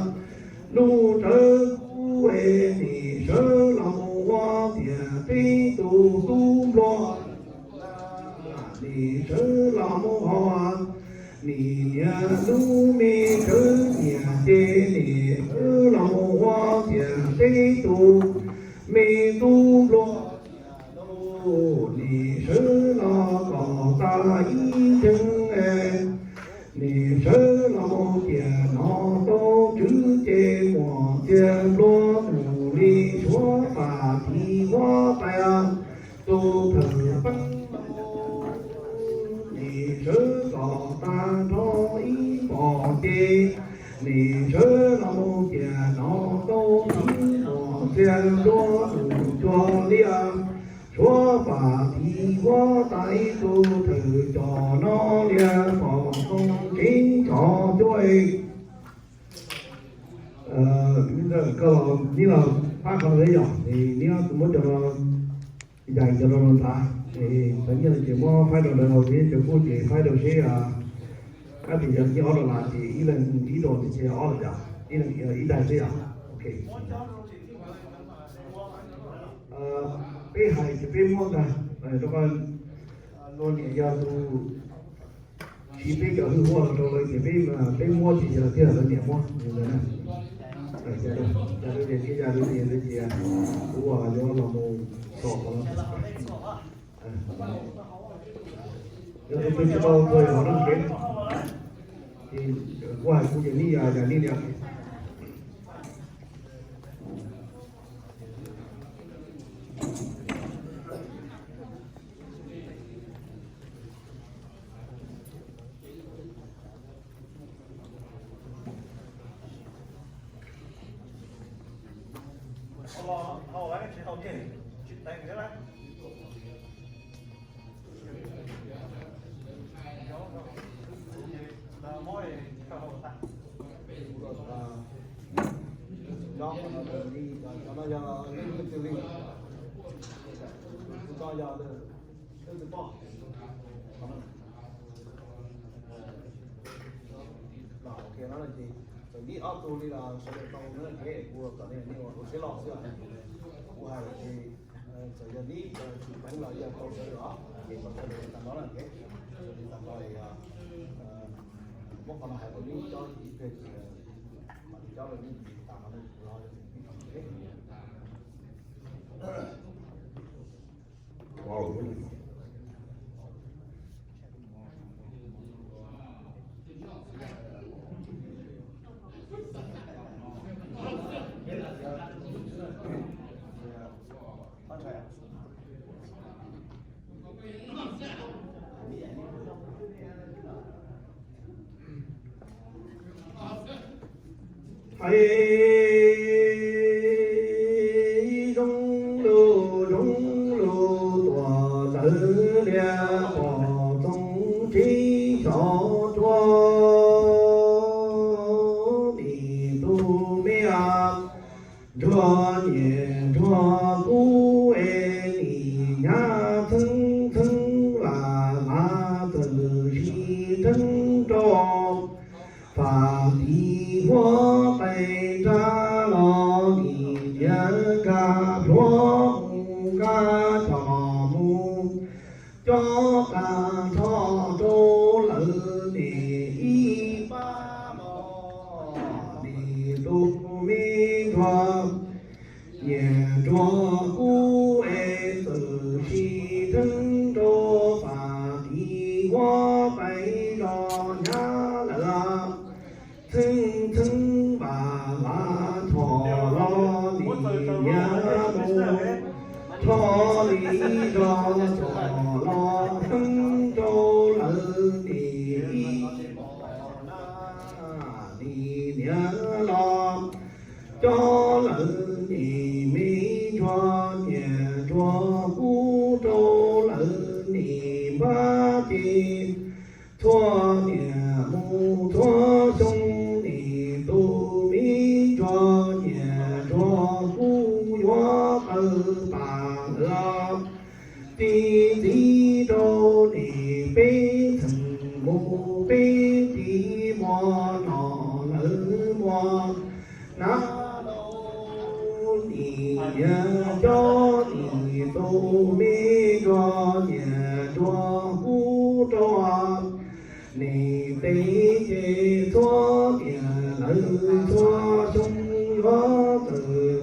lub tsawv kub es nim sawv los mus ua tias teb tus tub nplua, nim sawv los mus hauv nim niam lub me tsawv nyiam ces nim sawv los mus ua tias teb tus me tub nplua, nim sawv los kom tag ib teev, nim sawv los mus tias hnov tau tswv ces muam txiag nplua mus li suav pam tiv huab tais tus thawm peeb, nim sawv kom tag nrho ib pom ces, nim sawv los mus tias hnov tau tswv muam txiag nplua mus cuag li suav pam tiv huab tais tus thawm cov no li pom tau tseeb cov cuab. Koj neb los pab qhov no yom, neb muab cov no yais cov no los nrad, cov nyiaj no ces muab faib rau ntawd, cov kub ces faib rau seb, kab tis yog ib ob dollar las ces ib leeg ib dollar ces ob los yom, ib leeg ib daim xwb yom. Ok, peb hais ces peb muab ntag rau koj, luag niam yog tus siv peb cov hwj huaj los rau lawv ces peb, peb muab ces yog thiaj lawv niam muab ntawd na. Ces ya lawv niam ntawd ces kuv yuav los mus xom qhov no. Yog tus twg tsis tau txog yog hauv naj kev, ces kuv hais kuv ces neb yog yog neb li. Ces txawm neb ob tug li los sawv daws tau na, ces kuv kom nej ua siab loj xwb. Kuv hais ces txawm yog neb tsis peev los yog tau sawv daws os, ces tau sawv daws tag nrho na, ces sawv daws tag nrho muab qhov no hais rau neb cov ib pliag ces mam li coj rau neb ces tag nrho kuv los. Hais zoo lus zoo lus tuam ntawv lias pom txoov tsis xyov tuaj, nim tus me ntsuag niam ntsuag kub es nim nyab txheeb txheeb vam mas txawm sis theeb rau fam tiv huab tais nrab los nim niam nkag plhuav mus nkag tsom mus coj tag nrho rau lawv nim ib pab los nim tus me ntsuag niam ntsuag kub es txawm sis theeb rau fam tiv huab tais zos nyab lawm. Txheeb txheeb npam hlav thom los nim niam mus, rho li zog tom los xeeb rau lawv nim ib mos na, nim niam los coj lawv nim me ntsuag niam ntsuag kub rau lawv nim npab ces txhua niam mus txhua xyoo nim tus me ntsuag niam ntsuag kub yuav qawv pam lawv txi txiv rau nim peb txheem mus peb txiv muag no lawv muag na. Nim niam coj nim tus me ntsuag niam ntsuag kub rau nim peb ces txhua niam lawv txhua xyoo yuav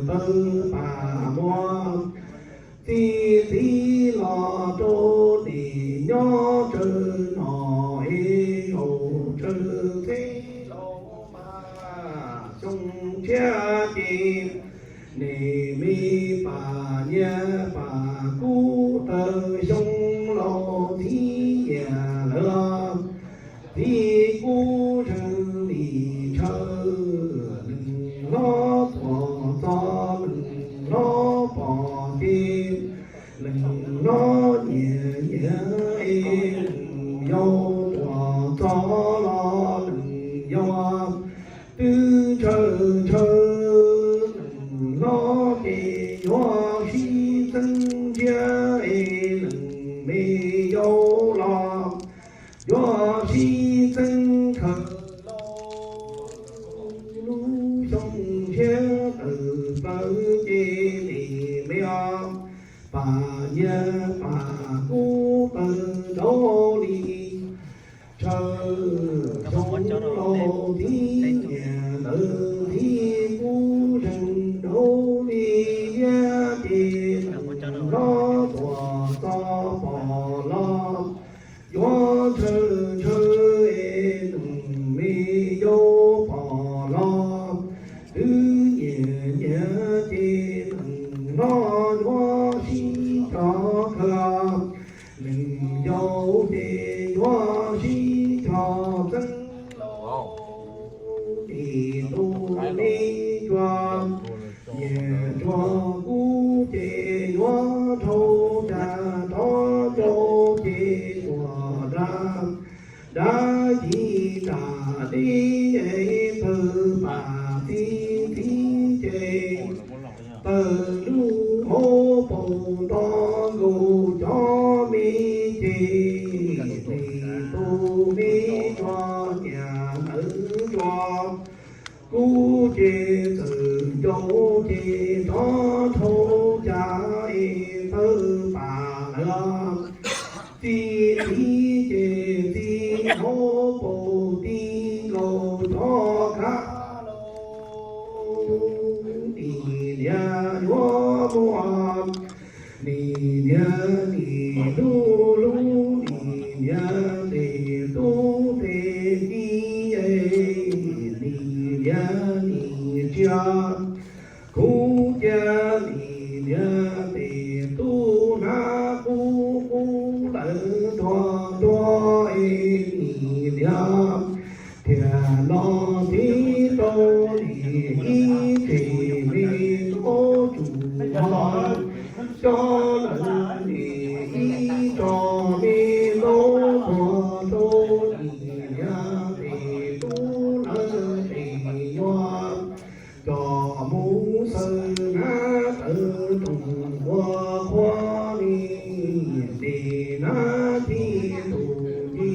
qawv pam muag txi txiv los rau nim nyob tsawg no es zaum tsawg txheb los mas xyoo tshiab ces nim me pam niam pam kub tawg xyoo laus txiv niam lawv los txiv kub zeeg lim ntshaw, leej hlob tuaj txog leej hlob pom ces leej hlob nyiam nyiam es leej yau tuaj txog los leej yau twb ntshaw ntshaw, leej hlob ces yuav sib txeeb ntsiab es leej me yau los yuav sib txeeb khaws lub xyoo ntsiab tawm plaws ces nim me os pam niam pam kub qawv nraud li ntshaw, xyoo laus txiv niam lawv txiv kub zeeg nraud li liab ces leej hlob tuaj txog pom los yuav ntshaw ntshaw es leej me yau pom los twb nyiam nyiam ces leej hlob yuav sib cog khaws, leej yau ces yuav sib cog txeeb los nim tus me ntsuag niam ntsuag kub ces yuav rau cas rov caum ces tuaj nram dab tsi nram deb es tawg pam txiv txiv ces tawg lub hauv paus nto nkaus cov me ces nim tus me ntsuag niam lawv ntsuag kub ces txawm ncaus ces rov rau cas es tawg pam lawv txi txiv ces txi hauv paus ti nkaus cov khav lauj. Nim niam yuav muaj nim niam nim lub lub nim niam tes tub tes kiv es nim niam nim tsiaj kub cia nim niam tes tub hnab kub kub lawm ntuag ntuag es nim niam thiaj los tib rau nim ib tsev me ntaub tsum hov coj lawv nim ib tso me ntaub ntuag rau nim niam tes tub lawv tes yuav coj mus xaws hnab tawv rooj ua qhua li tes hnab ci tus ci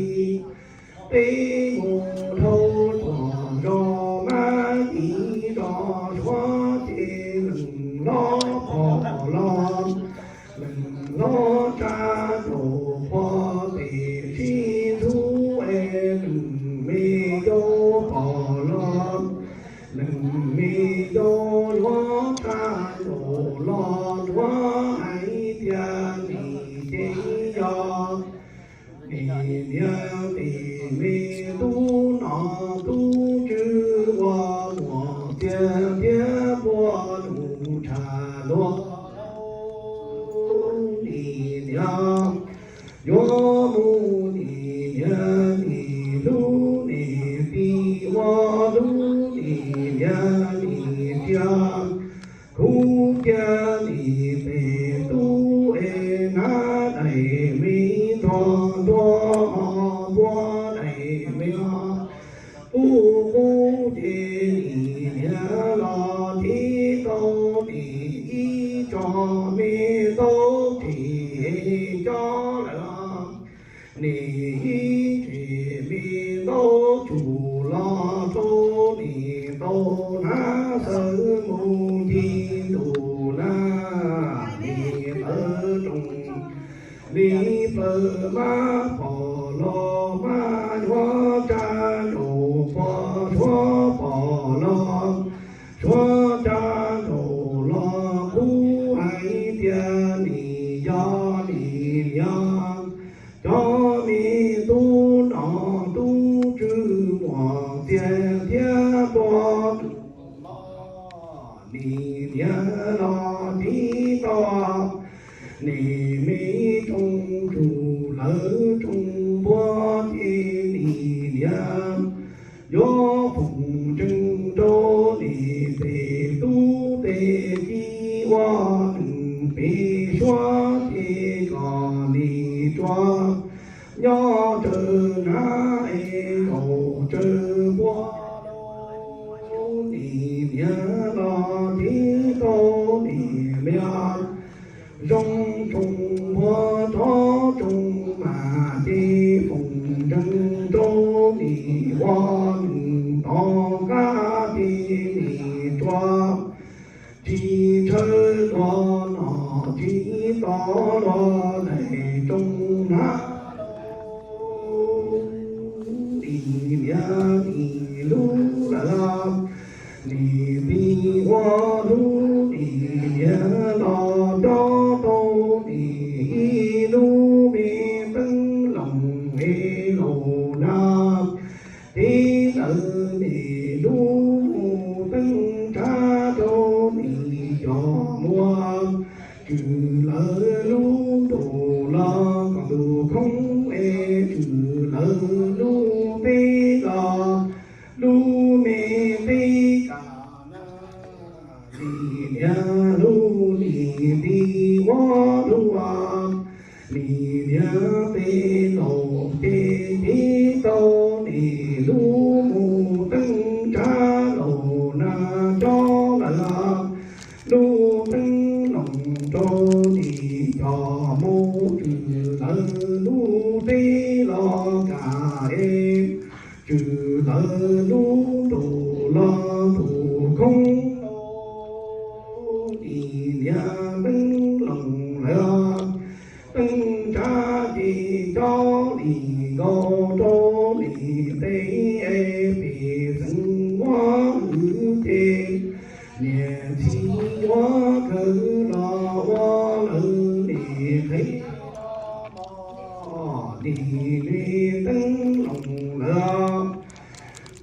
peb mus dhau txog zos mab tiv zos suav ces leej hlob phom los muas txiag thiab npua nus tshav ntuag nim niam. Yuav mus nim niam nim hlub nim tij ua hlub nim niam nim txiag. Khub cia nim pem tub es hnab daim me ntuag ntuag ho npua daim me o. Qub qub ces nim niam los tib tau nim ib tso me ntaub tsis cob lawm. Nim ib tsis me ntaub tsum los rau nim tau hnab xawv mus ci ntus na. Nim tawv roos li plaws mab pom los mab yuav tsa nraum pua suav pom los suav tsa nraum los kuv hais tias nim yog nim niam. Cov me tub nom tub tswv muas txiag thiab npua nus los nim niam los tib tau nim me rooj tsum lawv rooj npua ces nim niam yuav foom ntseeg rau nim pem tub pem tij ua nws pem suav ces kom nim tsuas nyob raws hnab es zaum raws npua. Nim niam los tib tau nim me zoo tsoom npua rov tsoom mas ces foom ntseeg rau nim ua nws tod qab ces nim tsuas tsis ntshaw los nom tsis tod los daim rooj hnab. Nim niam nim hlub lawm, nim tij ua hlub nim niam los nco tau nim ib lub me teeb loos es laus na. Tib lawv nim lub mus teeb tsa rau nim cov muag, tswm lawv lub ntuj los kom ntuj khoob es tswm lawv lub teb los lub me teb kam na. Nim niam hlub nim tij ua hlub, nim niam pem laus ces tib tau nim lub mus teeb tsa laus na cob lawm. Lub teeb loos rau nim cov muag, tswm lawv lub teb los kam es tswm lawv lub ntuj los ntuj khoob. Nim niam teeb loos lawm, teeb tsa ces cov nim nkaus rau nim tej es pem xeev muab hwv ces niam txiv yuav kawg los ua lawv nim qhib nim me teeb loos lawm.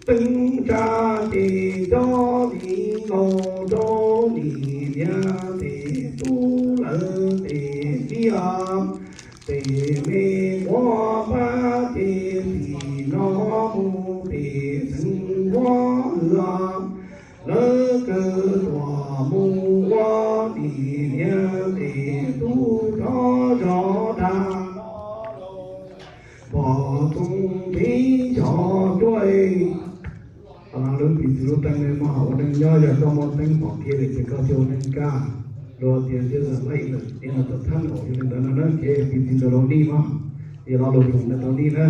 Teeb tsa ces cov nim nkaus rau nim niam tes tub lawv tes tij, tes me quav pab ces tim no mus pem xeev muab hwv. Lawv kawg tuam mus ua nim niam tes tub rov zov dag pom txoov ntxiv xyov cuab. Lub piv txwv lub teeb ne mas ua neej nyob yog koj muaj teeb pom kev lawm ces koj thiaj ua neej kaj. Luag tias ntiaj teb lawm ib no tom thab no yog li ntawd no na, kev piv txwv ntawd los nij mas, yog lo lus hloov ntawd tau nij na.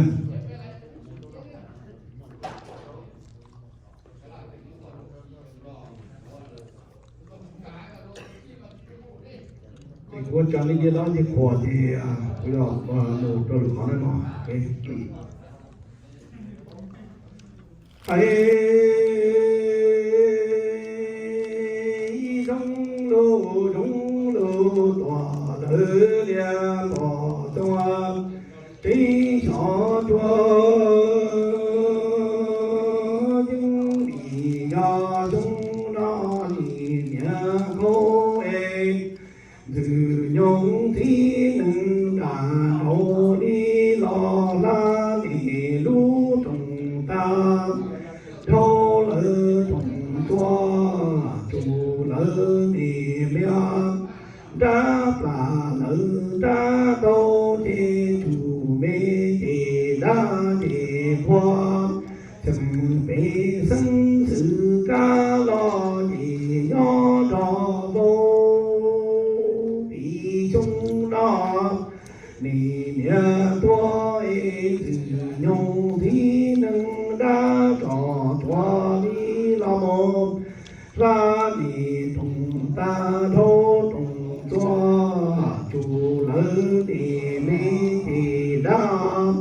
Ces kuv tsa nej ncej dab ncej qhua ces kuv yog mus rau lwm qhov na no. Ib zoo lus zoo lus tuam lawv lias pom tuaj, teb xyov cuab yeej lim Xyoo no nim niam kaub es, ntxwg nyoog txiv neej dam nraud li los hla, nim lub rooj tag dhau lawv rooj txua, tsum lawv nim me nrab plas, lawv nrab tau ces tsum me ces dab ces qhua, xeem pem xeeb xwm kab los ces nyob rov vau. Vim xyoo no nim niam tuag es, ntxwg nyoog txiv neej dab tsov tuag li los mus, hla nim rooj tag dhau rooj txua, tsum lawv nim me ces dab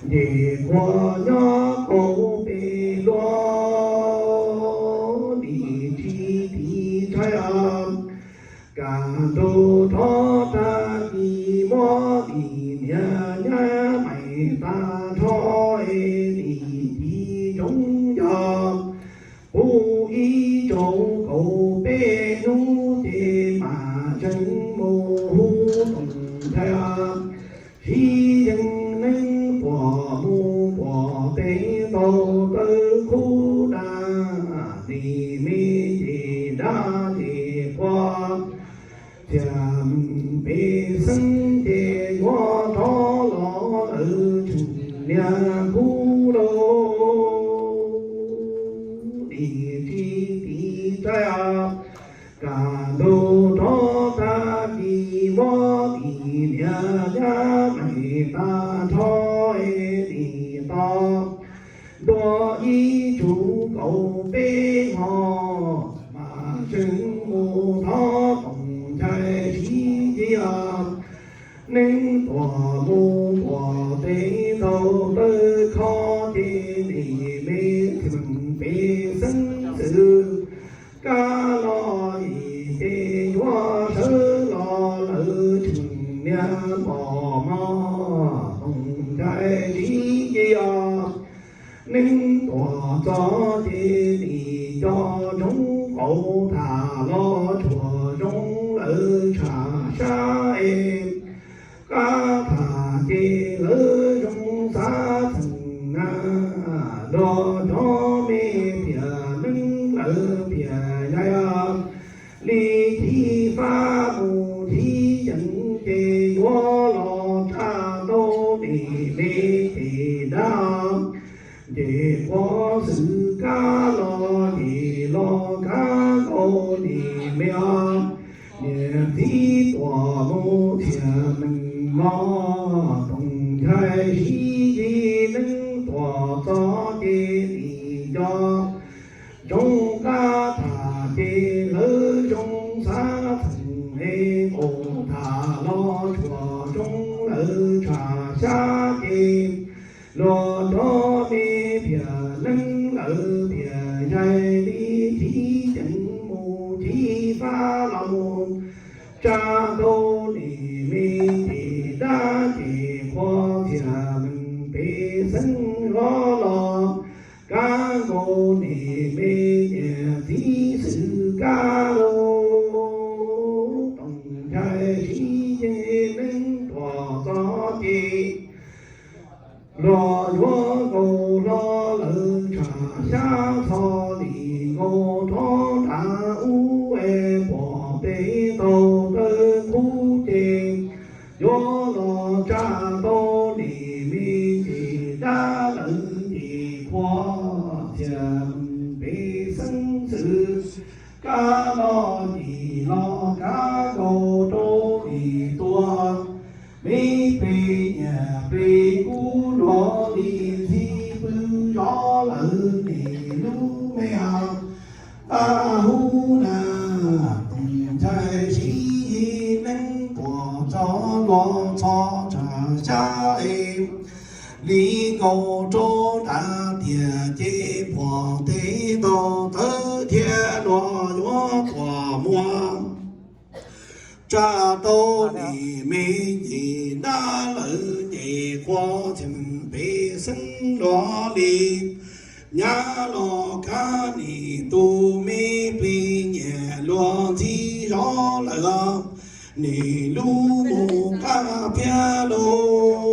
ces qhua, nyob kaum peb luaj nim tsis tiv ntshai. Kaj ntug rov tag kis muab nim niam nyab mais tag nrho es nim ci ntsoov yog pub ib tsaus kaum peb hnub ces mam tseem mus hu toom nthaij. Sib yeej neeb tuam mus tuam tes tau tawv khub dab, nim me ces dab ces qhua, txiag pem xeeb ces yuav rov los lawv tseem niag khub lauj, nim tsis tiv ntshai. Kaj ntug rov tag kis muab nim niam nyab mais tag nrho es nim tau ntua ib tsuv kaum peb hmo mam tseem mus thov toom nthaij sib ncig. Neeb tuam mus tuam tes tau tawv khob ces nim me txiag pem xeeb xwm kab los nim ces yuav sawv los lawv tseem niag npom mov toom nthaij sib ncig. Neeb tuam txog ces nim co ntsoov qaum tham los tsuas zoo lawv tsham sab es, qab tham ces lawv zoo xav txheem na, luag cov me piam neeb lawv piam yaig li ci fab mus ci yees ces yuav los tsa tau nim me ces dab ces qhua, xwm kab los ces los kab nkaus nim me os. Niam txiv tuam mus txiag meej mom toom nthaij sib ncig. Neeb tuam txog ces nim nco zoo qab tham ces lawv zoo xav txheem es qaum tham los tsuas zoo lawv tsham sab ces luag cov me piam neeb lawv piam yaig li ci yees mus ci fab los mus tsa tau nim me ces dab ces qhua, txiag meej pem xeeb hlob los kab nkaus nim me niam txiv xwm kab lauj. Toom nthaij sib ncig neeb tuam txog ces luag yuav nkaus hlo lawv tsham xyab txho li nkaus rov nram ub es pom peb tau tawb qub ces yuav los tsa tau nim me ces dab lawv ces qhua, txiag meej pem xeeb xwm kab los ces los kab nkaus rau nim tuam. Me pem niam pem kub los li ntxhi pw zov lawv nim lub me a a hub na. Toom nthaij sib ncig neeb tuam txog los txog tsham xyab es li nkaus rau nram tiam ces pom tes tau tawb thiab luag yuav tuam muag tsa tau nim me ces dab lawv ces qhua, txiag meej pem xeeb los li nyab los kab nim lawm, nim lub mus qab phiab lauj.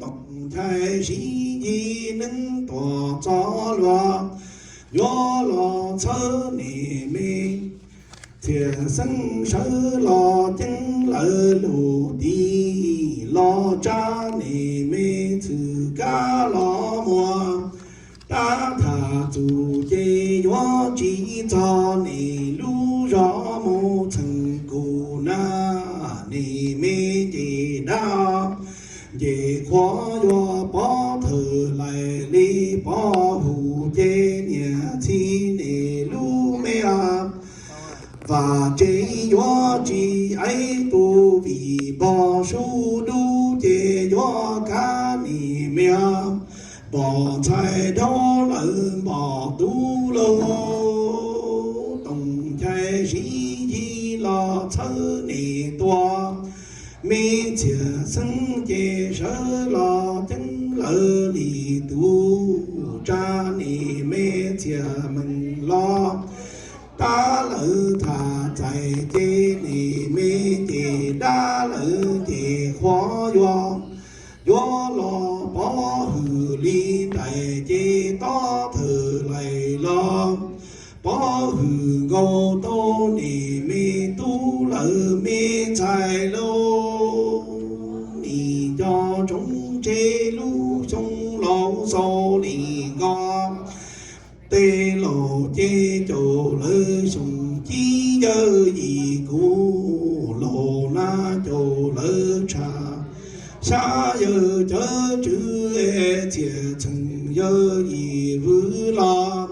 Toom Nchai Siv Yig neeb tuam txov luag, yuav los txhawb nim me txhiaj xeeb sawv los ceeb lawv lub tis los tsa nim me txhwm kab los muag. Tab tham txug ces yuav tsis txog nim lub zos mus txheej kuv na, nim me ces dab ncej qhuav yuav pov thawm lais li pov hwm ces niam txhij nim lub me a vam tsev yuav tsis aiv tu vim npog sub dub ces yuav kab nim me a npog ntxhais dhau lawm npog tub lauj. Toom Nchai Siv Yig los txhawb nim tua, me txhiaj xeeb ces sawv los ceeb lawv li tub tsa nim me txhiaj meej los. Tab lawv tham txais ces nim me ces dab lawv ces qhuav yuav, yuav los pov hwm li ntais ces tob thawm lais los pov hwm nkaus tau nim me tub lawv me ntxhais lauj. Nim nco ntsoov tseg lub xyoo laus xaus li nkoj tej laus ces caum lawv xyoo cib yawg yim kuv laus na caum lawv tshav xya yawg cawv tswv txhiaj txheej yawg yim vwm los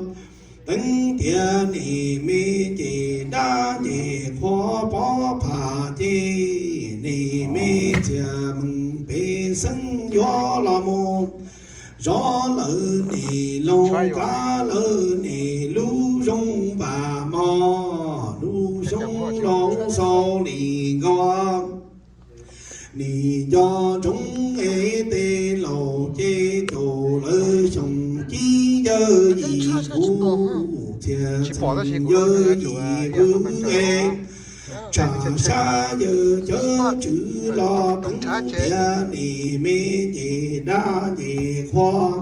teev tias nim me ces dab ncej qhuav pov pham ces nim me txhiaj meej pem xeeb yuav los mus zov lawv nim loo qab lawv nim lub zoo vam mog lub xyoo laus xaus li nkoj. Nim nco ntsoov es tej laus ces caum lawv xyoo cib yawg yim kuv txhiaj txheej yawg yim vwm es tshav xya yawg cawv tswv los teev tias nim me ces dab ncej qhuav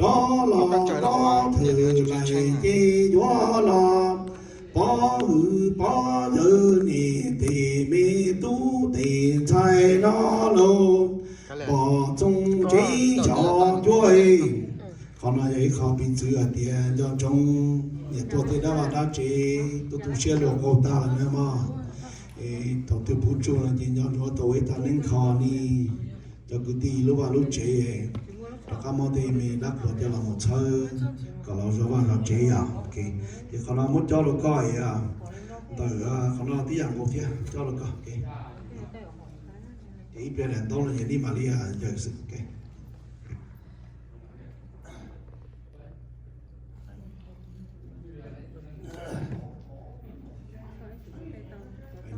rov los pov thawm lais ces yuav los pov hwm pov yawg nim tes me tub tes ntxhais no lauj. Pom txoov tsev xyov cuab. Qhov no yog ib qho piv txwv hais tias nco ntsoov niam tuaj tej dab vaj dab tsev tuaj tu siab luag qaug tag lawm na mog. Thaum twg puv tsuag no ces nco ntsoov tau ib tag neeb kho ni cov kwv tij lub vaj lub tsev, rov qab muab tej me dab qhuas coj los mus txhawb kom los zov vaj zov tsev yom. Ces qhov no muab cob rau koj ntawm qhov no tib yam nkaus thiab cob rau koj. Ces ib pliag daim ntaub no ces nej mam li yawm xwb.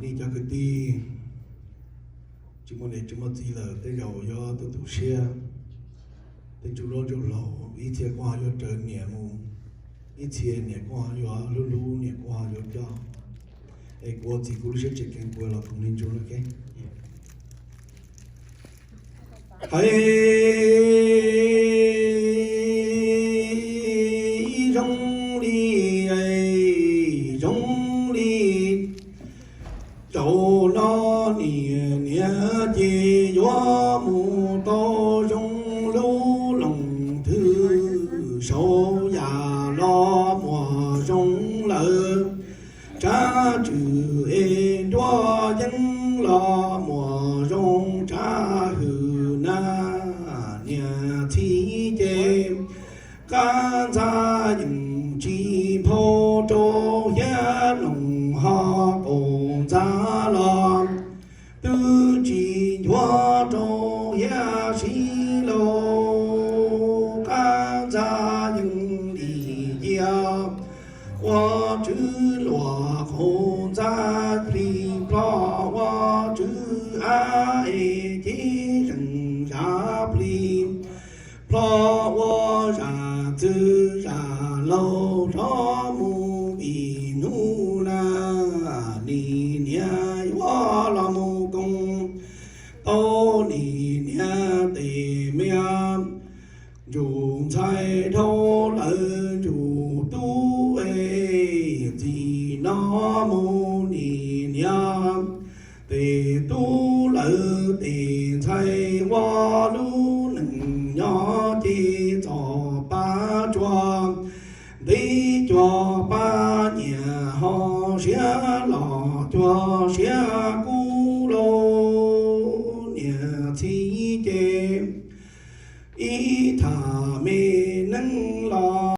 Nej cov kwv tij tsis muaj niam tsis muaj txiv lawm tej zaum yuav tu tu siab. Tej ntsuj hlob ntsuj laus ib txhia kuj ho yuav raws niam mus, ib txhia niam kuj ho yuav hlub hlub niam kuj ho yuav coj. Es kuv ua txiv kuv lub siab tseem ceev kuv los koom li ntsuj no ke. Hais zoo li, zoo li zaum no niam niam ces yuav mus tau zoo lub loos thwv saud yam los muaj zoo lawm. Tsab tswm es nruab yeeb los muaj zoo tsab hwm na niam txiv ces. Qab ntxa yeej tsis nphau rau hiab noog ho qaum ntxa los twb tsis nchuav rau hiab sib laug. Qab ntxa yeej lim cia ua tswv luag qaum ntxa plig plho ua tswv av es ces zeem zam plig plho ua zam txwv zam laug rov mus vim hnub na. Nim mus nim niam, tes tub lawv tes ntxhais ua lub neej nyob ces txom pab tsuag, ntev cuag pab nyiam ho siab los cuag siab kub lauj. Niam txiv ces ib tham me neej los